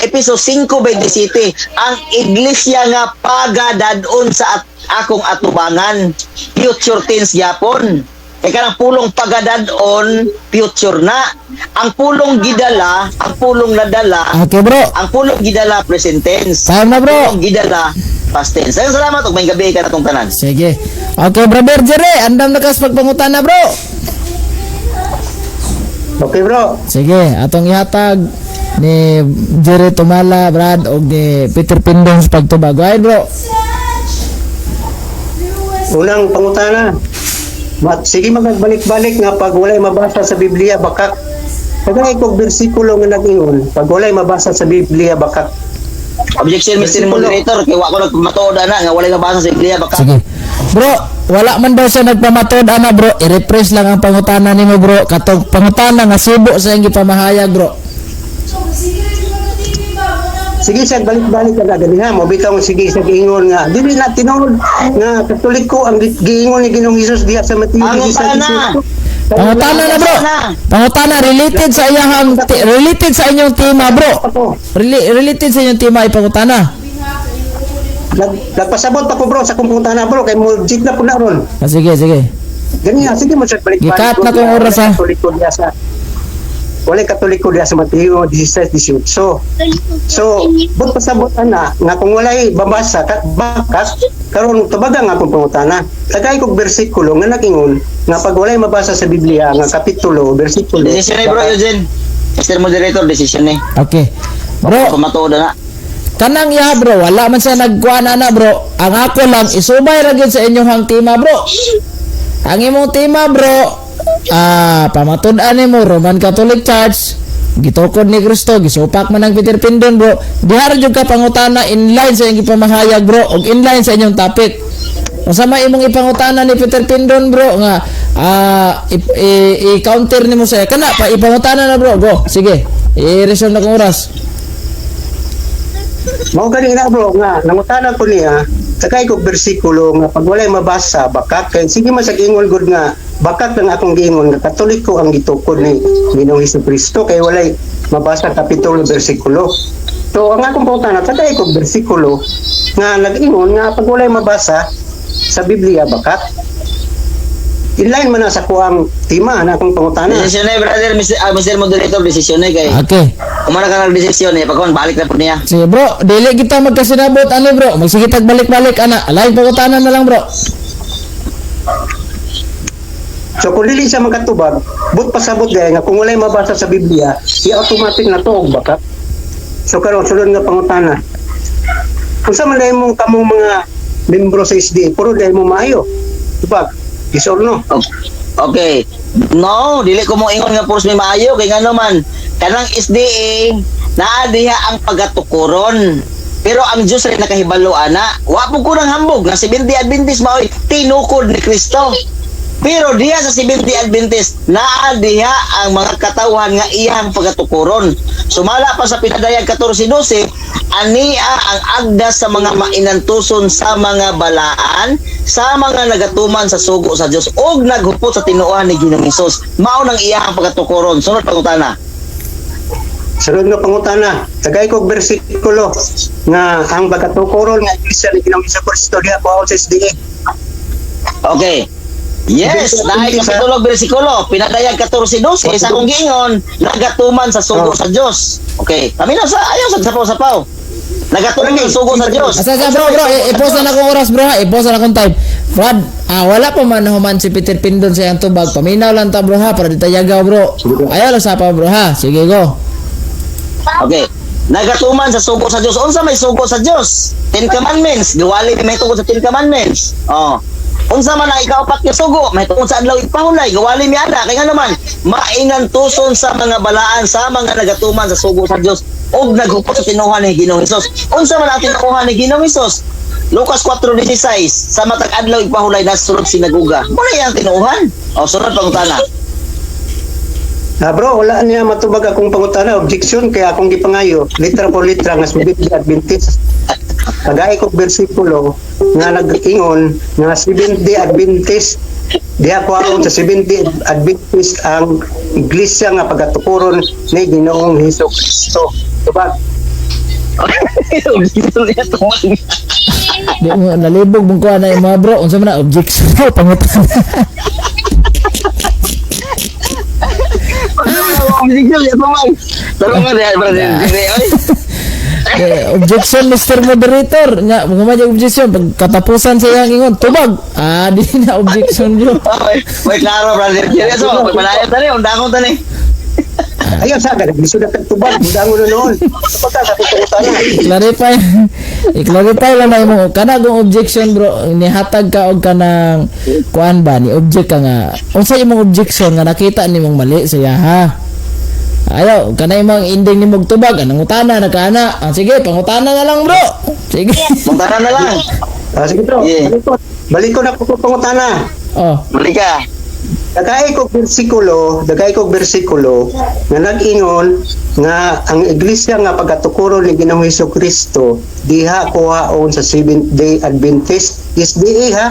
Episo 5:27, ang iglesia nga pagadadon sa akong atubangan, future tense gyapon. Kay kanang pulong pagadadon, future na. Ang pulong gidala, ang pulong nadala, Okay, bro. ang pulong gidala, present tense. Time na, bro. Pulong gidala, past tense. Daghang salamat ug may gabi ka natong tanan. Sige. Okay, brother Jerry, andam na kas pagpangutana, bro. Okay, bro. Sige, atong ihatag ni Jerry Tumala, Brad, og ni Peter Pindong sa pagtubag. Go ahead, bro. Unang pangutana. Sige, magbalik-balik nga pag walay mabasa sa Biblia, bakak. Tagay kog bersikulo nga nag-ingon, pag walay mabasa sa Biblia, bakak. Objection, Mr. Moderator, kay wa ko nagpamatuod ana nga walay mabasa sa Biblia baka. Sige. Bro, wala man daw siya nagpamatod ana, bro. I-refresh lang ang pangutana nimo, bro. Katong pangutana nga subo sa iyang gipamahayag, bro. Sige siya balik-balik ka na gali ha, mo bitaw sige sa giingon nga dili na tinuod nga Katoliko ang giingon ni Ginoong Hesus diha sa Mateo Pangutana. 16:18. Pangutana na, bro. Pangutana related sa inyong tema, bro. Ako, Related sa inyong tema ipangutana. Nagpasabot pa ko, bro, sa akong pangutana, bro, kay mo jit na po na ron. Ah, sige, sige. Ganyan, sige mo siya balik-balik. Gikat na kong oras, ha. Katoliko diha sa walay Katoliko diha sa Mateo 16:18. So, but pasabot ana nga kung walay babasa ka bakas karon tubaga nga akong pangutana. Tagay kog bersikulo nga nagingon nga pag walay mabasa sa Biblia nga kapitulo, bersikulo. Decision ni bro, Eugene. Mr. Moderator, decision ni. Okay. Bro, Pamatuod na. Kanang iya, bro, wala man siya nagkuan ana, bro. Ang ako lang isubay ra gyud sa inyong tema, bro. Ang imong tema, bro, pamatud-an nimo Roman Catholic Church, gitukod ni Kristo, gisupak man ang Peter Pindon, bro. Diha ra jud ka pangutana inline sa inyong gipamahayag, bro, og inline sa inyong topic. Unsa may imong ipangutana ni Peter Pindon, bro, nga i-counter nimo sa kana pa ipangutana na, bro. Go, sige. I-resume na kong oras. Mao gani na, bro, nga nangutana ko niya, tagay kog bersikulo nga pag walay mabasa bakak, kay sige man sa giingon gud nga bakak lang akong giingon nga Katoliko ang gitukod ni Ginoong Kristo kay walay mabasa kapitulo, bersikulo. So ang akong pangutana, tagay kog bersikulo nga nag-ingon nga pag walay mabasa sa Biblia, bakak. Inline man na sa kuang tema na akong pangutana. Decision ni, brother, Mr. Moderator, decision ni kay. Okay. Kumana ka ng desisyon eh, pagkuhan balik na po niya. Sige, bro, dili kita magkasinabot ano, bro. Magsige tag balik-balik ana. Alay pangutana na lang, bro. So kung dili siya makatubag, but pasabot gaya nga kung walay mabasa sa Biblia, i-automatic na to og bakak. So karon sulod nga pangutana. Kung sa man dahil mong kamong mga membro sa SDA, puro dahil mo maayo. Tubag, yes or no? Okay. No, dili ko mo ingon nga puros may maayo kay ngano man kanang SDA naa diha ang pagatukuron. Pero ang Dios rin nakahibalo ana. Wa po ko nang hambog nga Seventh-day Adventist maoy tinukod ni Kristo. Pero diha sa Seventh-day Adventist naa diha ang mga katawhan nga iyang pagatukuron. Sumala pa sa Pinadayag 14:12, ania ang agda sa mga mainantuson sa mga balaan, sa mga nagatuman sa sugo sa Dios og naghupot sa tinuohan ni Ginoong Hesus. Mao nang iyang pagatukuron. Sunod pangutana. Sunod nga pangutana, tagay kog bersikulo nga ang pagkatukuron nga iglesia ni Ginoong Kristo diha po sa SDA. Okay. Yes, dahil kapitulo bersikulo, Pinadayag 14:12 sa akong giingon, nagatuman sa sugo sa Dios. Okay. Kami na sa ayaw sa sapaw-sapaw. Nagatuman sa sugo sa Dios. Asa sa bro, bro, i-post na akong oras, bro, ha. I-post na akong time. Brad, wala pa man human si Peter Pindon sa iyang tubag. Paminaw lang ta, bro, ha, para di tayagaw, bro. Ayaw lang sa pa, bro, ha. Sige, go. Okay. Nagatuman sa sugo sa Dios. Unsa may sugo sa Dios? Ten Commandments. Giwali may tungod sa Ten Commandments. Oh. Unsa man ang ikaupat nga sugo? May tungod sa adlaw ipahulay. Giwali mi ana kay ngano man maingantuson sa mga balaan sa mga nagatuman sa sugo sa Dios ug naghupot sa tinuohan ni Ginoong Hesus. Unsa man ang tinuohan ni Ginoong Hesus? Lucas 4:16, sa matag adlaw ipahulay na sulod sinagoga. Muna yang tinuohan. O sunod pangutana. Ah, bro, wala niya matubag akong pangutana, objection kaya akong gipangayo, litra por litra nga Seventh Day Adventist. Kagaya kong bersikulo nga nag-ingon nga Seventh Day Adventist diha ko sa Seventh Day Adventist ang iglesia nga pagatukuron ni Ginoong Hesus Kristo. Tubag. Di mo nalibog mong kuha na yung mga bro. Unsa man na objection bro pangutana. Objection niya tumag. Tarong nga diha, brother. Oy. Eh, objection Mr. Moderator. Nya, mga man yung objection pag katapusan sa iyang ingon, tubag. Ah, di na objection bro. Oy, may klaro, brother. Seryoso, pagpalayan tani, undangon tani. Ayaw sa agad, gusto na tubag, budangon na noon. Kapag sa pangutana. Clarify. I-clarify lang na imo kana kung objection bro, nihatag ka og kanang kuan ba ni object ka nga. Unsa imong objection nga nakita nimong mali sa ha? Ayaw, kana imong ending nimong tubag, anong utana na kana? Ah, sige, pangutana na lang bro. Sige. Pangutana na lang. Ah, sige bro, Yeah. balik ko. Balik ko na ko pangutana. Oh, Balik ka. Dagay kog bersikulo nga nag-ingon nga ang iglesia nga pagkatukuron ni Ginoong Hesus Kristo diha kuhaon sa Seventh Day Adventist SDA ha.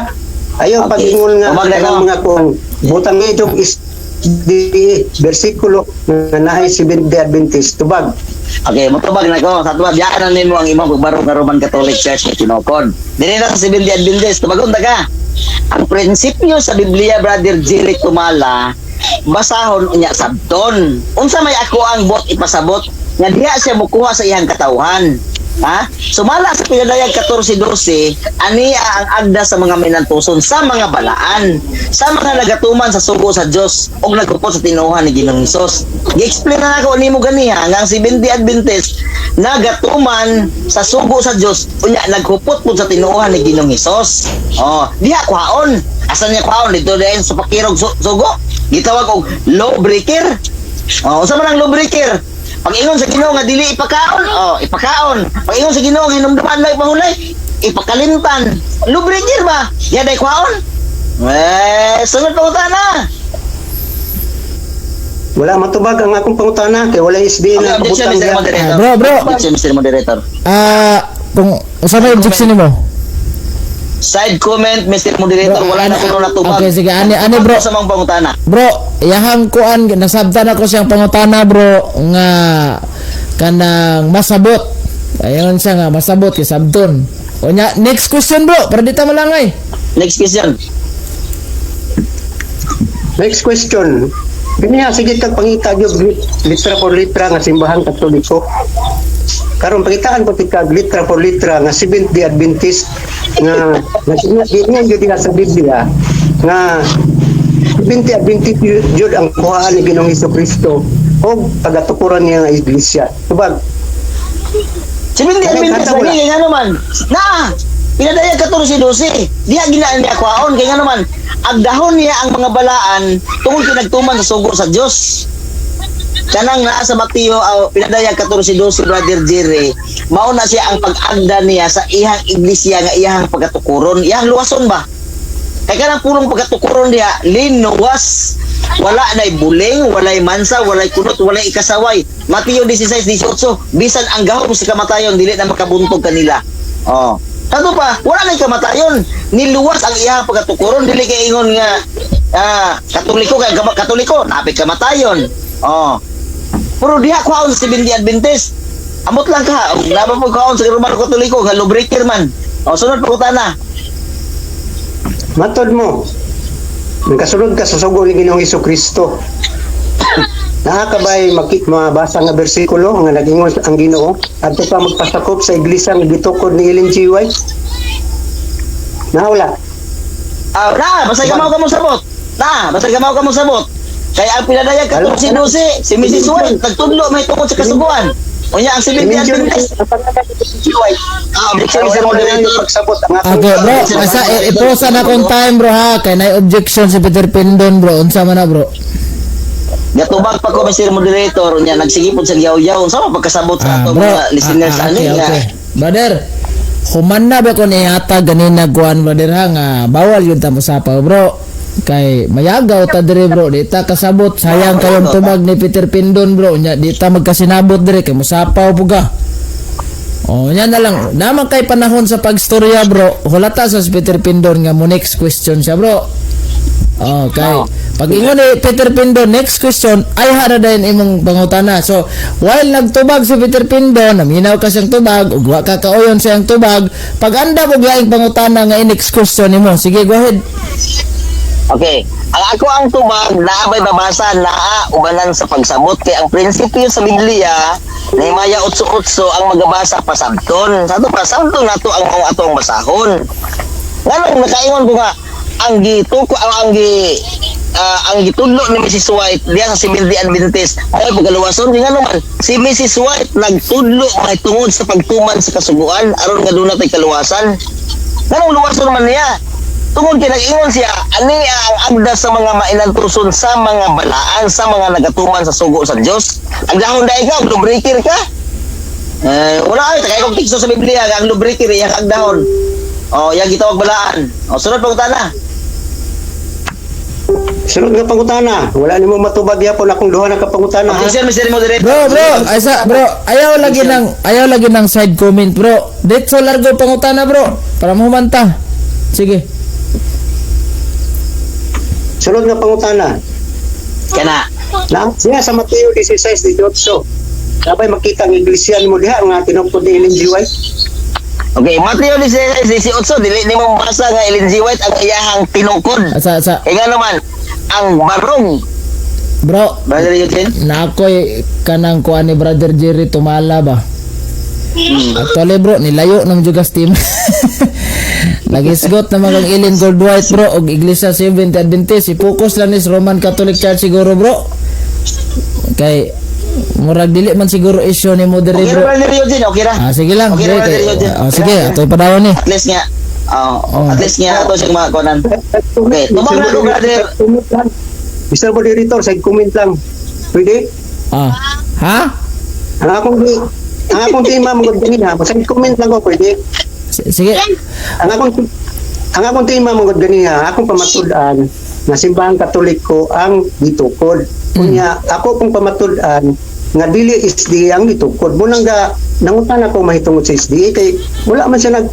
Ayaw Okay. pag-ingon nga Umag na kanang ko. mga kung butang medyo SDA bersikulo nga naay Seventh Day Adventist tubag. Okay, mutubag na ko. Sa tuwa, biyaan na nimo ang imong pagbaro nga Roman Catholic Church nga tinukod. Dili na sa Seventh Day Adventist, tubagon ta ka. Ang prinsipyo sa Biblia, Brother Jerry Tumala, basahon unya sabton. Unsa may ako ang bot ipasabot nga diha siya mukuha sa iyang katawhan. Ha? Sumala sa Pinadayag 14:12, aniya ang agda sa mga minantuson sa mga balaan, sa mga nagatuman sa sugo sa Dios ug nagupot sa tinuohan ni Ginoong Hesus. Gi-explain na nako nimo ganiha nga ang Seventh Day Adventist nagatuman sa sugo sa Dios unya naghupot pud sa tinuohan ni Ginoong Hesus. Oh, diha kuhaon. Asa niya kuhaon dito diin sa pakirog sugo? Gitawag og law breaker. Oh, unsa man ang law breaker? Pag ingon sa Ginoo nga dili ipakaon, oh, ipakaon. Pag ingon sa Ginoo nga hinumduman lang ipahulay, ipakalimtan. Law breaker ba? Yaday kuhaon. Eh, sunod pangutana. Wala matubag ang akong pangutana kay wala SDA Okay, na objection, kabutang Mr. diha. Moderator. Ah, bro, bro. Objection, Mr. Moderator. Ah, kung unsa may objection nimo? Side comment, Mr. Moderator, Bro, wala na kuno natubag. Okay, sige, ani ani bro. Sa mga pangutana. Bro, iyahang kuan nasabtan ako siyang pangutana bro nga kanang masabot. Ayon siya nga masabot kay sabton. Unya, next question bro, para di ta malangay. Next question. Next question. Kanya sige kag pangita gyud litra por litra nga simbahan Katoliko. Karon pangitaan ko kag litra por litra nga Seventh Day Adventist nga nagingan gyud sa Biblia nga Seventh Day Adventist gyud ang kuhaan ni Ginoong Kristo og pagatukuran niya nga iglesia. Tubag. Seventh Day Adventist Wala. lagi kay ngano man. Naa. Pinadayag 14:12. Diha ginaan niya kuhaon kay ngano man. Agdahon niya ang mga balaan tungod kay nagtuman sa sugo sa Dios. Kanang naa sa Mateo aw pinadayag 14:12, Brother Jerry, mao na siya ang pag-agda niya sa iyang iglesia nga iyang pagkatukuron, iyang luwason ba? Kay kanang purong pagkatukuron diha linuwas. Wala na'y buling, walay mansa, walay kunot, walay ikasaway. Mateo 16:18, bisan ang gahom sa kamatayon dili na makabuntog kanila. Oh. Kato pa, wala na'y kamatayon. Niluwas ang iyang pagkatukuron, dili kay ingon nga Katoliko kay Katoliko, napit kamatayon. Oh. Pero diha kuhaon sa Seventh Day Adventist. Amot lang ka, og napa po kuhaon sa Romano Katoliko nga lawbreaker man. Oh, sunod pangutana. Matod mo, nagkasunod ka sa sugo ni Ginoong Kristo. Naa ka ba'y mabasa nga bersikulo nga nag-ingon ang Ginoo adto pa magpasakop sa iglesia nga gitukod ni Ellen G. White? Naa wala? Ah, na, basta gamaw ka mo sabot. Na, basta gamaw ka mo sabot. Kaya ang pinadayag 14:12, si Mrs. White nagtudlo may tungod sa kasuguan. Unya ang Seventh Day Adventist. G. White. Ah, objection, Mr. Moderator. Pagsabot ang atong Okay, bro, asa iposa na kong time, bro, ha, kay nay objection si Peter Pindon, bro. Unsa man na, bro? Gatubag pa ko, Mr. Moderator, unya nagsige pod sa yaw-yaw. Unsa man pagkasabot sa Ah, ato bro. mga listeners Ah, ani okay, nga. okay. Brother, human na ba ko nihatag ganina kuan, brother, ha, nga bawal yun ta mosapaw, bro. Kay mayagaw ta dire, bro, di ta kasabot, sayang kayong tubag ni Peter Pindon, bro. Nya di ta magkasinabot dire kay mosapaw puga. Oh, nya na lang. Naman kay panahon sa pagstorya, bro. Hulata sa si Peter Pindon nga mo next question siya, bro. Oh, kay pag ingon ni Peter Pindon next question ay hara dayon imong pangutana. So, while nagtubag si Peter Pindon, naminaw ka siyang tubag ug wa ka kaoyon sa iyang tubag, pag andam og laing pangutana nga i-next question nimo. Sige, go ahead. Okay. Ang ako ang tubag, naa bay babasa, naa ubanan sa pagsabot kay ang prinsipyo sa Biblia, Nehemiah 8:8 ang magabasa pasabton. Sa ato pasabton nato ang mga atong basahon. Nganong nakaingon ko nga ang gituko ang gi ang gitudlo ni Mrs. White diya sa Seventh Day Adventist ay pagkaluwason. Nga naman si Mrs. White nagtudlo mahitungod sa pagtuman sa kasuguan aron nga duna tay kaluwasan. Nganong luwason man niya? Tungod kay nag-ingon siya, ani ang agda sa mga mainantuson sa mga balaan, sa mga nagatuman sa sugo sa Dios. Ang dahon dai ka, lubriker ka. Eh, wala ay tagay kong teksto sa Biblia nga ang lubriker iyang agdahon. Oh, yang gitawag balaan. Oh, sunod pangutana. Sunod nga pangutana. Wala nimo matubag yapon akong duha na ka pangutana, ha. Objection, Mr. Moderator. Bro, bro, asa bro, ayaw lagi ng side comment, bro. Diretso largo pangutana, bro, para mahumanta. Sige. Sunod nga pangutana. Kana. Na siya sa Mateo 16:18. Sabay makita ang iglesia nimo diha nga tinukod ni Ellen G. White. Okay, Mateo 16:18, dili nimo mabasa nga Ellen G. White ang iyahang tinukod. Asa asa Kay nga naman ang barong. Bro, Brother Eugene. na ako'y kanang kuan ni Brother Jerry Tumala ba? Actually, bro, nilayo ng Jugas team. Nagisgot na mga Ellen Gold White, bro, og Iglesia Seventh Adventist. I-focus lang ni sa Roman Catholic Church siguro, bro. Kay murag dili man siguro issue ni mo diri, Okay bro. ra, Brother Eugene, okay ra. Ah, sige lang. Okay Sige, ra, Brother kay, Eugene. ah, sige, atoy padayon ni. At least nga oh, Oh. at least nga ato siyang mga kunan. Okay, tubag na ko, brother. Comment lang. Mr. Moderator, side comment lang. Pwede? Ah. Ha? Ang akong tema mo ganina, side comment lang ko, pwede? Sige. Ang akong tema mo ganina, akong pamatud-an nga Simbahang Katoliko ang gitukod. Unya, ako pong pamatud-an nga dili SDA ang gitukod. Munang ga nangutan ako mahitungod sa SDA kay wala man siya nag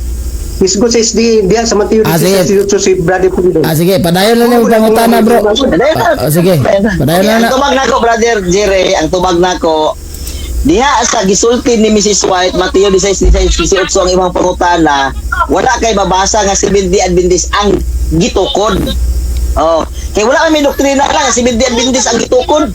misgo sa SDA diya sa Mateo Ah, sige. 16:18 si Brother Pundo. Ah, sige, padayon lang yung pangutana, bro. Padayon na. Ah, sige. Padayon lang Ang na. tubag nako, Brother Jerry, ang tubag nako diha sa gisulti ni Mrs. White, Mateo 16:18 ang imong pangutana, wala kay mabasa nga Seventh Day Adventist ang gitukod. Oh, kay wala may doktrina lang nga Seventh Day Adventist ang gitukod.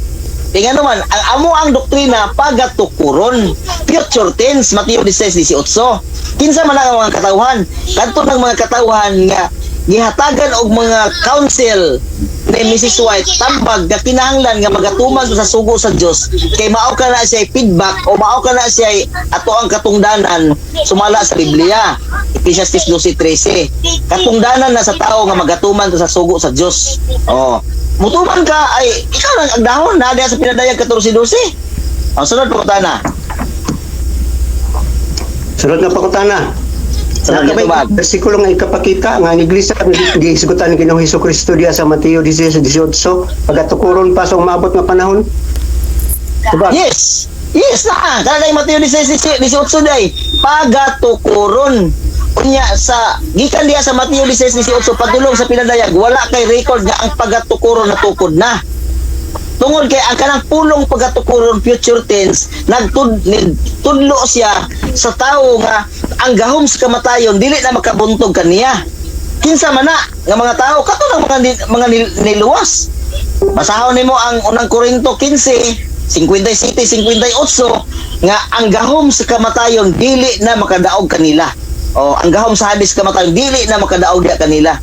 Kay nga naman, ang amo ang doktrina pagatukuron. Future tense, Mateo 16:18. Kinsa man ang mga katawhan? Kadto ng mga katawhan nga gihatagan og mga counsel ni Mrs. White tambag nga kinahanglan nga magatuman sa sugo sa Dios kay mao ka na siya feedback o mao ka na siya ato ang katungdanan sumala sa Biblia, Ecclesiastes 12:13, katungdanan na sa tao nga magatuman sa sugo sa Dios. Oh, mutuman ka ay ikaw lang ang dahon na diha sa Pinadayag 14:12. Ang sunod pangutana. Sunod nga pangutana. Sunod nga Nakabay, tubag. bersikulo nga ikapakita nga ang iglesia gihisgutan ni Ginoong Hesus Kristo diya sa Mateo 16:18 pagatukuron pa sa umabot nga panahon. Diba? Yes. Yes na. Kana kay Mateo 16:18 day. Pagatukuron. Unya sa gikan diha sa Mateo 16:18 padulong sa Pinadayag, wala kay record nga ang pagatukuron natukod na. Tungod kay ang kanang pulong pagatukuron future tense, nagtud tudlo siya sa tawo nga ang gahom sa kamatayon dili na makabuntog kaniya. Kinsa man na nga mga tao kato ng mga mga niluwas. Basahon nimo ang Unang Korinto 15:57 58 nga ang gahom sa kamatayon dili na makadaog kanila. O ang gahom sa Hades kamatayon dili na makadaog diha kanila.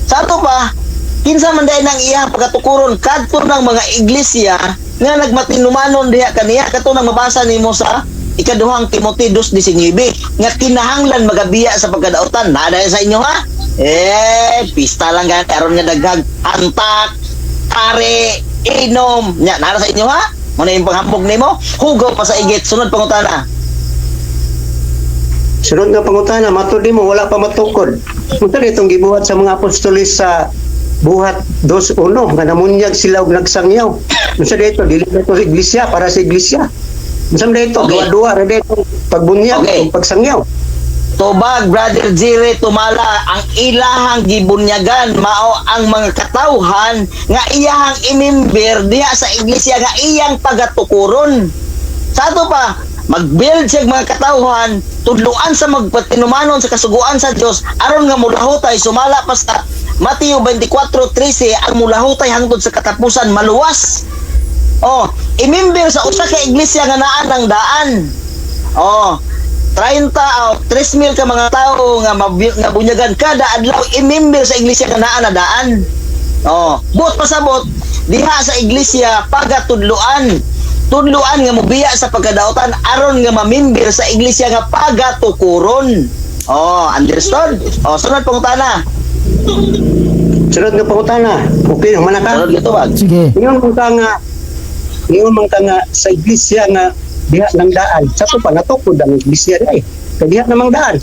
Sa ato pa, kinsa man dahil nang iyang pagkatukuron kadto ng mga iglesia nga nagmatinumanon diha kaniya, kato nang mabasa nimo sa Ikaduhang Timoteo 2:19 nga kinahanglan magabiya sa pagkadautan. Naa sa inyo ha? Eh, pista lang gani aron nga daghag antak, pare, inom. Nya, naa sa inyo ha? Muna yung panghambog nimo, hugaw pa sa igit. Sunod pangutana. Sunod nga pangutana, matud nimo wala pa matukod. Unsa na itong gibuhat sa mga apostoles sa Buhat 2:1 nga namunyag sila og nagsangyaw? Unsa dito, dili na ito sa iglesia, para sa iglesia. Unsa man dito, duwa-duwa ra dito pagbunyag ug pagsangyaw. Tubag, Brother Jerry Tumala, ang ilahang gibunyagan mao ang mga katawhan nga iyahang imimber diha sa iglesia nga iyang pagatukuron. Sa ato pa, mag-build siya mga katawhan, tudluan sa magpatinumanon sa kasuguan sa Dios aron nga mulahutay sumala pa sa Mateo 24:13 ang mulahutay hangtod sa katapusan maluwas. Oh, imimber sa usa ka iglesia nga naa ng daan. Oh, 30 o 3,000 ka mga tao nga nga bunyagan kada adlaw imimber sa iglesia nga naa na daan. Oh, buot pasabot diha sa iglesia pagatudloan. Tudloan nga mobiya sa pagkadautan aron nga mamimber sa iglesia nga pagatukuron. Oh, understood? Oh, sunod pangutana. Sunod nga pangutana. Okay, humana ka? Sunod gitubag. Sige. Ingon man ka nga sa iglesia nga diha ng daan. Sa to pa natukod ang iglesia diay. Kay diha namang daan.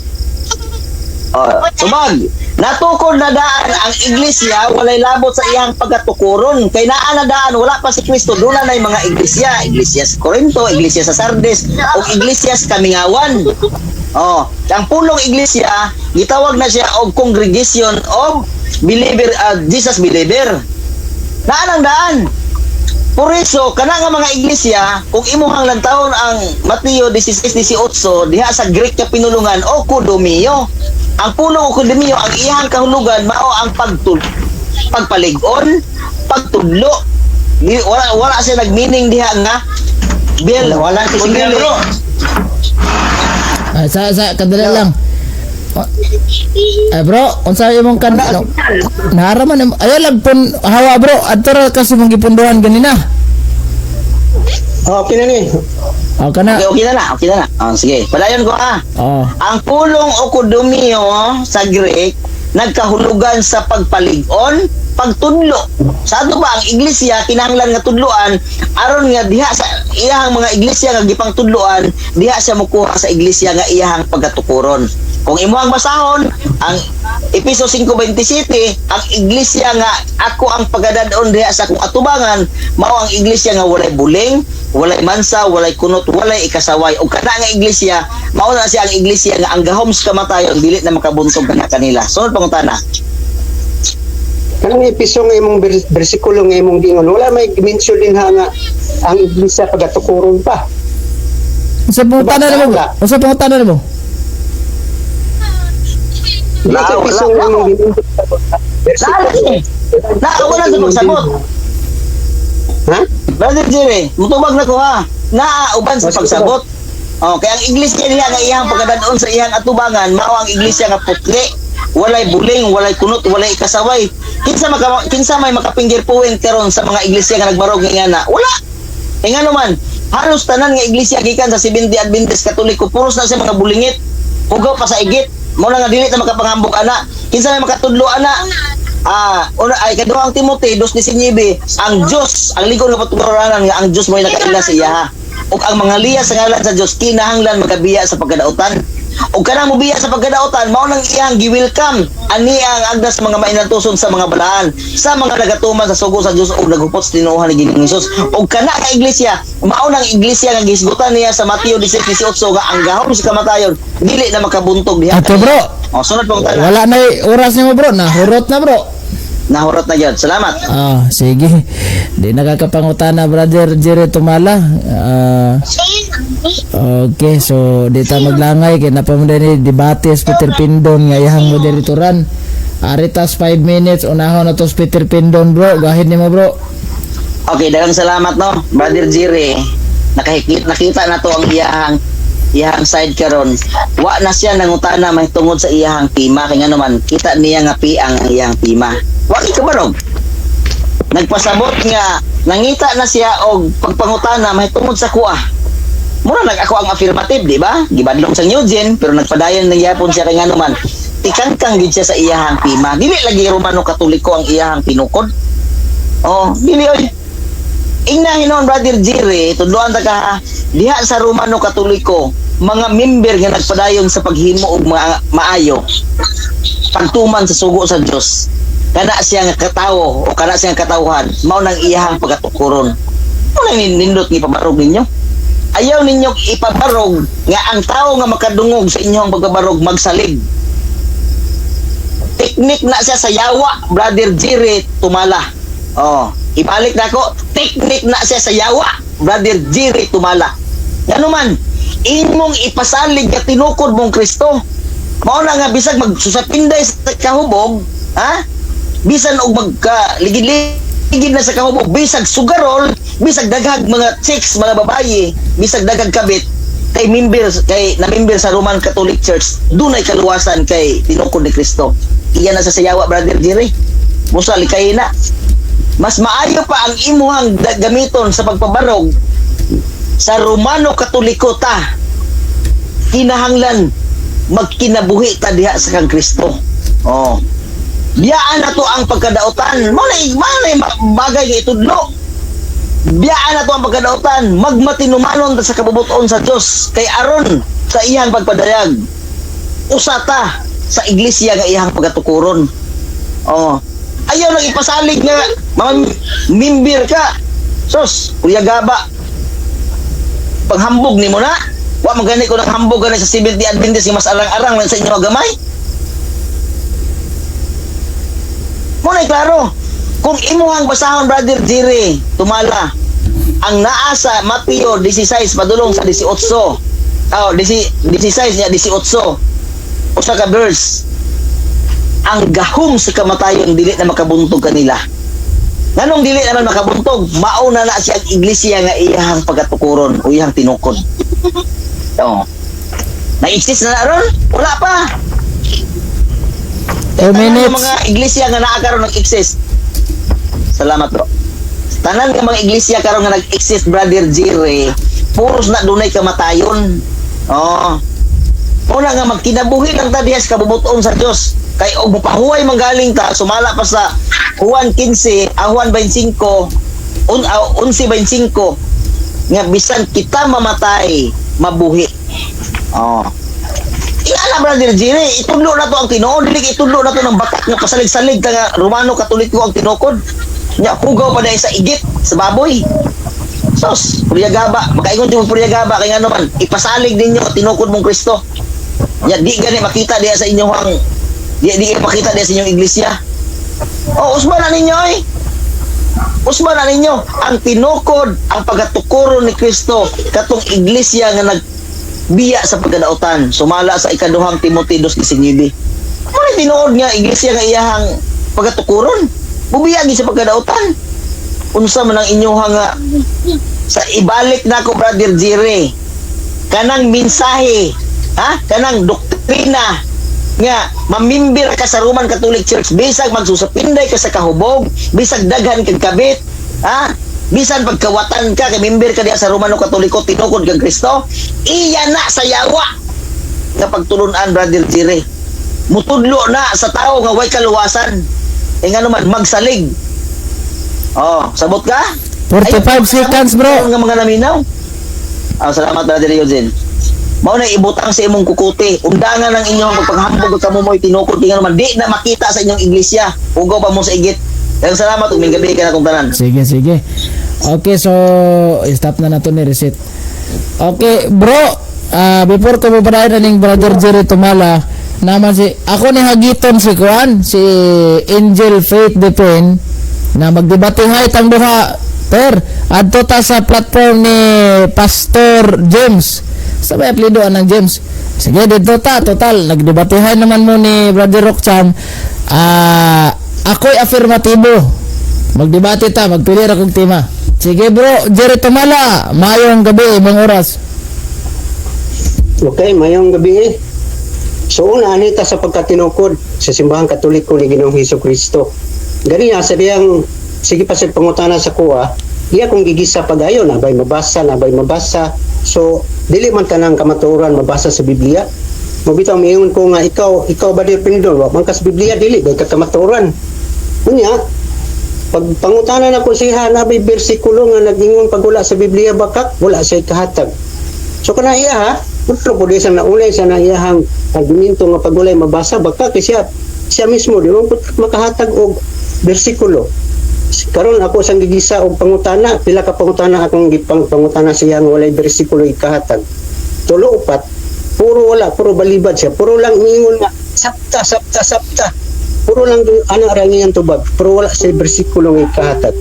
Oh, tubag. Natukod na daan ang iglesia, walay labot sa iyang pagkatukuron. Kay naa na daan, wala pa si Kristo, doon na mga iglesia. Iglesia sa Corinto, iglesia sa Sardes, o iglesia sa Kamingawan. Oh, ang pulong iglesia, gitawag na siya og congregation of believer, Jesus believer. Naa nang daan. Por eso, kana nga mga iglesia, kung imuhang lantawon ang Mateo 16:18 diha sa Greek nga pinulungan o kudomio. Ang pulong o kudomio ang iyang kahulugan mao ang pagpalig-on, pagtudlo. Di, wala wala siya nagmeaning diha nga bill Wala si signal, bro. Ah, sa kadali lang. Ay bro, unsa imong kan no, Nara man ayo lang pun hawa bro, adto ra kasi mong gipunduhan ganina. Oh, okay na ni. Oh kana. Okay, okay na na, okay na na. Oh, sige, padayon ko ah. Oh. Ang pulong o kudomio sa Greek nagkahulugan sa pagpalig-on, pagtudlo. Sa ato ba ang iglesia kinahanglan nga tudloan aron nga diha sa iyahang mga iglesia nga gipangtudloan, diha siya mokuha sa iglesia nga iyahang pagkatukuron. Kung imuhang basahon ang Episo 5:27, ang iglesia nga ako ang pagadadon diha sa akong atubangan, mao ang iglesia nga walay buling, walay mansa, walay kunot, walay ikasaway. Ug kana nga iglesia, mao na siya ang iglesia nga ang gahom sa kamatayon dili na makabuntog kana kanila. Sunod pangutana. Kanang episo nga imong bersikulo nga imong giingon, wala may mention din ha nga ang iglesia pagatukuron pa. Unsa pangutana nimo? Unsa pangutana nimo? Wala sa episo nga imong giingon. Na, wala sa pagsabot. Ha? Brother Jerry, mutubag na ko ha. Naa uban sa pagsabot. Oh, kaya ang iglesia diha nga iyang pagkadadon sa iyang atubangan, mao ang iglesia nga putli. Walay buling, walay kunot, walay ikasaway. Kinsa may makapinggir point karon sa mga iglesia nga nagbarog nga ingana? Wala. Ingano man, halos tanan nga iglesia gikan sa 70 Adventist Katoliko puros na sa mga bulingit. Hugaw pa sa igit. Mao na nga dili ta makapanghambog ana. Kinsa may makatudlo ana? Una ay kaduhang Timothy 2:19, ang Dios, ang ligon nga patuloranan nga ang Dios mo'y nakaila sa iyaha. Ug ang mga liya sa ngalan sa Dios kinahanglan magabiya sa pagkadautan. Ug kanang mobiya sa pagkadautan, mao nang iyang gi-welcome ani ang agdas sa mga mainantuson sa mga balaan, sa mga nagatuman sa sugo sa Dios ug naghupot sa tinuohan ni Ginoong Hesus. Ug kana nga iglesia, mao nang iglesia nga gihisgutan niya sa Mateo 16:18 nga ang gahom sa kamatayon dili na makabuntog diha. Ato bro. Oh, sunod pang tanan. Wala na oras nimo bro, nahurot na bro. Nahurot na gyud. Salamat. Ah, sige. Di nakakapangutana Brother Jerry Tumala. Okay, so di ta maglangay kay napa mo ni debate sa Peter Pindon nga iyang moderatoran. Aritas 5 minutes unahon na to sa Peter Pindon bro. Go ahead nimo bro. Okay, daghang salamat no, Brother Jerry. Nakahikit nakita na to ang iyahang side karon. Wa na siya nangutana mahitungod sa iyahang tima kay ngano man kita niya nga piang ang iyahang tima. Wa kay kabarog. Nagpasabot nga nangita na siya og pagpangutana mahitungod sa kuha. Mura nag ako ang affirmative, di ba? Gibadlong sa New Gen, pero nagpadayon na gyapon siya kay ngano man. Tikangkang gid siya sa iyahang pima. Dili lagi Romano Katoliko ang iyahang tinukod. Oh, dili oy. Ingna hinuon, Brother Jerry, tudloan ta ka ha. Diha sa Romano Katoliko, mga member nga nagpadayon sa paghimo og maayo, pagtuman sa sugo sa Dios. Kana siya nga katawo o kana siya nga katawhan, mao nang iyahang pagkatukuron. Mao nang nindot ni pabarog ninyo. Ayaw ninyo ipabarog nga ang tao nga makadungog sa inyong pagbabarog magsalig. Teknik na siya sa yawa, Brother Jerry Tumala. Oh, ibalik na ko, teknik na siya sa yawa, Brother Jerry Tumala. Ngano man, imong ipasalig nga tinukod mong Kristo. Mao na nga bisag magsusapinday sa kahubog, ha? Bisan og magka ligid-ligid na sa kahubog, bisag sugarol, bisag daghag mga chicks, mga babaye, bisag daghag kabit, kay member, kay na member sa Roman Catholic Church, dunay kaluwasan kay tinukod ni Kristo. Iyan na sa sayawa, Brother Jerry. Busa likay na. Mas maayo pa ang imuhang gamiton sa pagpabarog sa Romano Katoliko ta. Kinahanglan magkinabuhi ta diha sa kang Kristo. Oh. Biyaan na to ang pagkadautan. Mao na bagay nga itudlo. Biyaan na to ang pagkadautan. Magmatinumanon ta sa kabubuton sa Dios kay aron sa iyang pagpadayag. Usa ta sa iglesia nga iyang pagkatukuron. Oh. Ayaw nang ipasalig nga mga mimbir ka. Sos, Kuya Gaba. Paghambog nimo na. Wa man gani ko nang hambog gani sa Seventh-day Adventist nga mas arang-arang lang sa inyo gamay. Mo na klaro. Kung imuhang basahon, Brother Jerry Tumala, ang naa sa Mateo 16 padulong sa 18. Oh, 16 niya 18. Usa ka verse. Ang gahom sa kamatayon dili na makabuntog kanila. Nganong dili naman makabuntog? Mao na na siya ang iglesia nga iyahang pagkatukuron o iyahang tinukod. Oh. Na-exist na na ron? Wala pa. 2 Tanan nga minutes. mga iglesia nga naa karon nag-exist. Salamat, bro. Tanan nga mga iglesia karon nga nag-exist, Brother Jerry, puros na dunay kamatayon. Oh. Una nga magkinabuhi lang ta diha sa kabubuton sa Dios. Kay og mopahuway manggaling ta sumala pa sa Juan 15, ah, Juan 25, 11:25 nga bisan kita mamatay, mabuhi. Oh. Ingala, Brother Jerry, itudlo na to ang tinuod, dili itudlo na to ng batak nga pasalig-salig ka nga Romano Katoliko ang tinukod. Nya hugaw pa dahil sa igit sa baboy. Sos, Purya Gaba, makaingon di mo Purya Gaba kay ngano man, ipasalig ninyo tinukod mong Kristo. Nya di gani makita diha sa inyong di di makita diha sa inyong iglesia. Oh, usba na ninyo eh. Usba na ninyo ang tinukod, ang pagkatukuro ni Kristo katong iglesia nga nagbiya sa pagkadautan sumala sa ikaduhang Timothy 2:19. Mo ni tinuod nga iglesia nga iyahang pagkatukuron. Bubiya gid sa pagkadautan. Unsa man ang inyuhang nga sa ibalik na ko, Brother Jerry, kanang mensahe, ha, kanang doktrina nga mamimbir ka sa Roman Catholic Church bisag magsusapinday ka sa kahubog, bisag daghan kag kabit, ha, bisan pagkawatan ka kay member ka diha sa Romano Katoliko, tinukod kang Kristo, iya na sa yawa nga pagtulunan, Brother Jerry. Mutudlo na sa tao nga way kaluwasan eh, ngano man magsalig. Oh, sabot ka. 45 Ayun, seconds, bro. nga mga naminaw. Ah, salamat, Brother Eugene. Mao na ibutang sa imong kukote. Undangan ang inyong pagpanghambog ug kamo mo'y tinukod tingnan man di na makita sa inyong iglesia. Hugaw pa mo sa igit. Daghang salamat ug maayong gabi kanatong tanan. Sige, sige. Okay, so stop na nato ni reset. Okay, bro. Before ko mapadayon na ning Brother Jerry Tumala, naman si ako ni hagiton si Juan, si Angel Faith Depen na magdebate hay tang duha. Per, adto ta sa platform ni Pastor James. Sa may apelyido anang James. Sige, dito ta, total nagdebatehan naman mo ni Brother Rockcham. Ako'y afirmatibo. Magdebate ta, magpili ra kog tema. Sige bro, Jerry Tumala, maayong gabi, ibang oras. Okay, mayong gabi eh. So una, anita sa pagkatinukod sa Simbahang Katoliko ni Ginoong Hesus Kristo. Gani sa diyang sige pa sa pangutana sa kuha, iya kong gigisa pagayon, nabay mabasa, nabay mabasa. So Dili man tanang kamatuoran mabasa sa Biblia. Mo bitaw miingon ko nga ikaw ba dir Pindon, wa man ka sa Biblia, dili ba ka kamatuoran. Unya, pag pangutana na ko siya, nabi bersikulo nga nag-ingon pag wala sa Biblia bakak, wala siya kahatag. So kana iya ha, utro po sa naulay sa naiyahang argumento nga pag walay mabasa bakak kay siya siya mismo di mo makahatag og bersikulo. Karon ako sang gigisa og pangutana, pila ka pangutana akong gipang pangutana siya nga walay bersikulo ikahatag. Tulo upat, puro wala, puro balibad siya, puro lang ingon nga sabta, sabta, sabta. Puro lang ana ra iyang tubag, pero wala siya bersikulo nga ikahatag.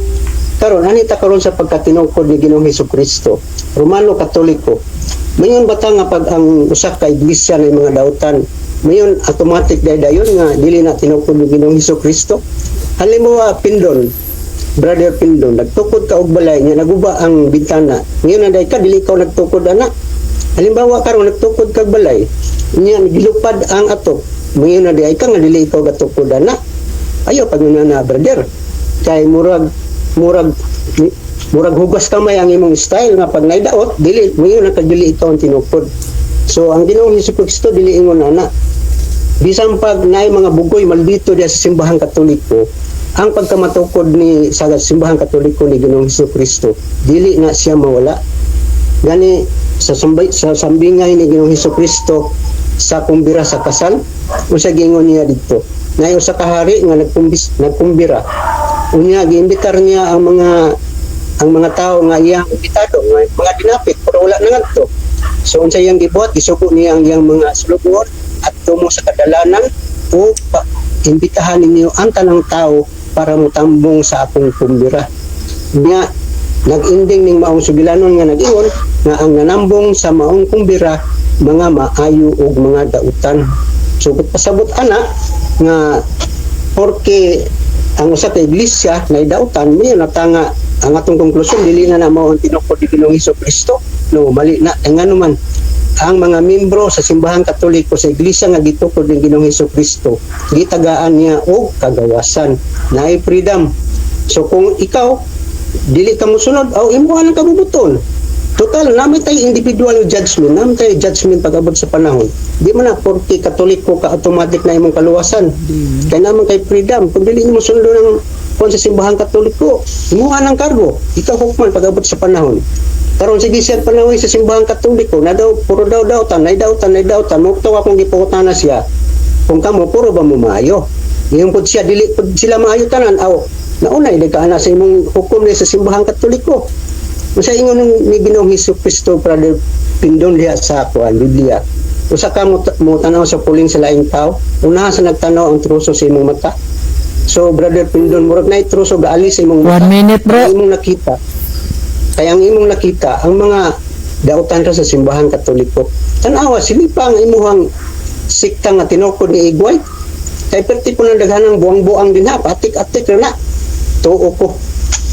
Karon ani ta karon sa pagkatinungkod ni Ginoong Hesus Kristo, Romano Katoliko. Mayon ba ta nga pag ang usa ka iglesia na mga dautan, mayon automatic day dayon nga dili na tinukod ni Ginoong Hesus Kristo? Halimbawa, Pindon, Brother Pindon, nagtukod ka og balay nga naguba ang bintana. Ngayon na day ka dili ikaw nagtukod ana. Halimbawa karon nagtukod kag balay, nya gilupad ang atop. Ngayon na day ka nga dili ikaw gatukod ana. Ayo pag na, brother. Kay murag hugas kamay ang imong style nga pag naidaot dili ngayon na dili ikaw ang tinukod. So ang Ginoong Hesus Kristo dili ingon ana. Bisan pag naay mga bugoy maldito diya sa Simbahang Katoliko, ang pagkamatukod ni sa Simbahang Katoliko ni Ginoong Hesus Kristo, dili na siya mawala. Gani sa sambingay ni Ginoong Hesus Kristo sa kumbira sa kasal, unsa giingon niya didto? Naay usa ka hari nga nagkumbira. Unya giimbitar niya ang mga tao nga iyang imbitado, nga mga dinapit, pero wala na ngadto. So unsa iyang gibuhat? Gisugo niya ang iyang mga sulugoon at tumo sa kadalanan o pa, imbitahan ninyo ang tanang tao para motambong sa akong kumbira. Nya nag-ending ning maong sugilanon nga nag-ingon nga ang nanambong sa maong kumbira mga maayo ug mga dautan. So pasabot ana nga porque ang usa ka iglesia na dautan, may natanga ang atong konklusyon dili na na mao ang tinukod ni Ginoong Hesus Kristo. No, mali na. Kay ngano man ang mga membro sa Simbahang Katoliko, sa iglesia nga gitukod ni Ginoong Hesus Kristo, gitagaan niya og kagawasan, naay freedom. So kung ikaw dili ka mosunod, aw imuha lang kabubuton. Total naman tayo individual judgment, naman tayo judgment pag-abot sa panahon. Di man na porke Katoliko ka automatic na imong kaluwasan. Kay naman kay freedom. Kung dili nimo sundo ng kung sa Simbahang Katoliko, imuha ng kargo, ikaw hukman pag-abot sa panahon. Karon sige siya panahon sa Simbahang Katoliko na daw puro daw dautan, nay dautan, nay dautan. Mo akong gipangutana siya kung kamo puro ba mo maayo. Ingon pud siya dili pud sila maayo tanan. Aw, naunay di ka ana sa imong hukom ni sa Simbahang Katoliko. Unsa ingon ni Ginoong Hesus Kristo, Brother Pindon, diha sa kuan Biblia? Usa ka mo tanaw sa puling sa laing tao, unahan sa nagtanaw ang truso sa imong mata. So Brother Pindon, murag naay truso gaalis sa imong mata. One minute, bro. Ang imong nakita. Kaya ang imong nakita ang mga dautan ra sa Simbahang Katoliko. Tanawa sili pa ang imuhang sikta nga tinukod ni Igway. Kay perti po ng daghanang buang-buang din ha, patik-atik ra na. Tuo ko.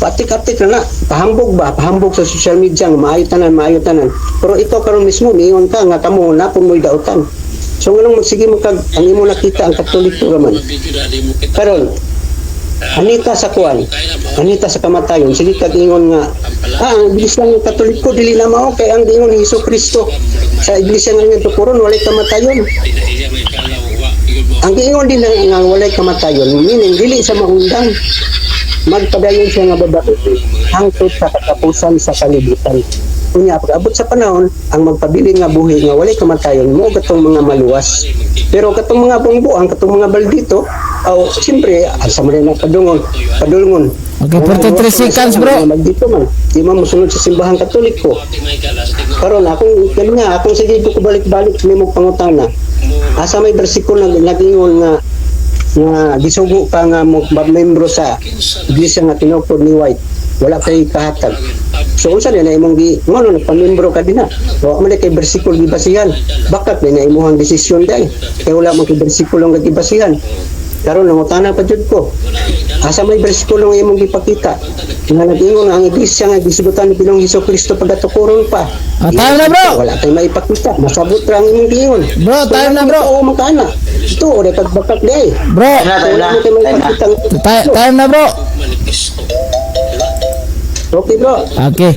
Patik-atik ra na. Pahambog ba? Pahambog sa social media nga maayo tanan, maayo tanan. Pero ikaw karon mismo miingon ka nga kamo na pud mo'y dautan. So nganong magsige mo kag ang imo nakita ang Katoliko raman? Karon, anita sa kuan, anita sa kamatayon, sige kag ingon nga, ang iglesia ng Katoliko dili na mao kay ang giingon ni Hesus Kristo sa iglesia nga iyang tukuron walay kamatayon. Ang giingon din na nga walay kamatayon, meaning dili sa maundang, magpadayon siya nga babae hangtod sa katapusan sa kalibutan. Unya pag abot sa panahon, ang magpabilin nga buhi nga walay kamatayon mo katong mga maluwas. Pero katong mga buang, katong mga baldito, aw siyempre asa man ang padungon, padulngon. Okay, 43 seconds, bro. Mga maldito man, di man mosunod sa Simbahang Katoliko. Karon akong kani nga akong sige ko balik-balik nimo pangutana. Asa may bersikulo nag nag-ingon nga gisugo ka nga mo membro sa iglesia nga tinukod ni White? Wala kay kahatag. So unsa na imong gi ngono nagpamembro ka dinha? Wa man kay bersikulo gibasihan. Bakat na imuhang desisyon dai? Kay wala man kay bersikulo nga gibasihan. Karon nangutana pa jud ko. Asa may bersikulo nga imong gipakita nga nag-ingon nga ang iglesia nga gisugutan ni Ginoong Hesus Kristo pagkatukuron pa? Ah, time na, bro. Wala kay maipakita. Masabot ra ang imong giingon. Bro, time na, bro. Oo, man ka ana. Ito, ore pagbakak di. Bro, Time na, time Wala na. mo kay Time na. maipakita. time na, bro. Okay, bro. Okay.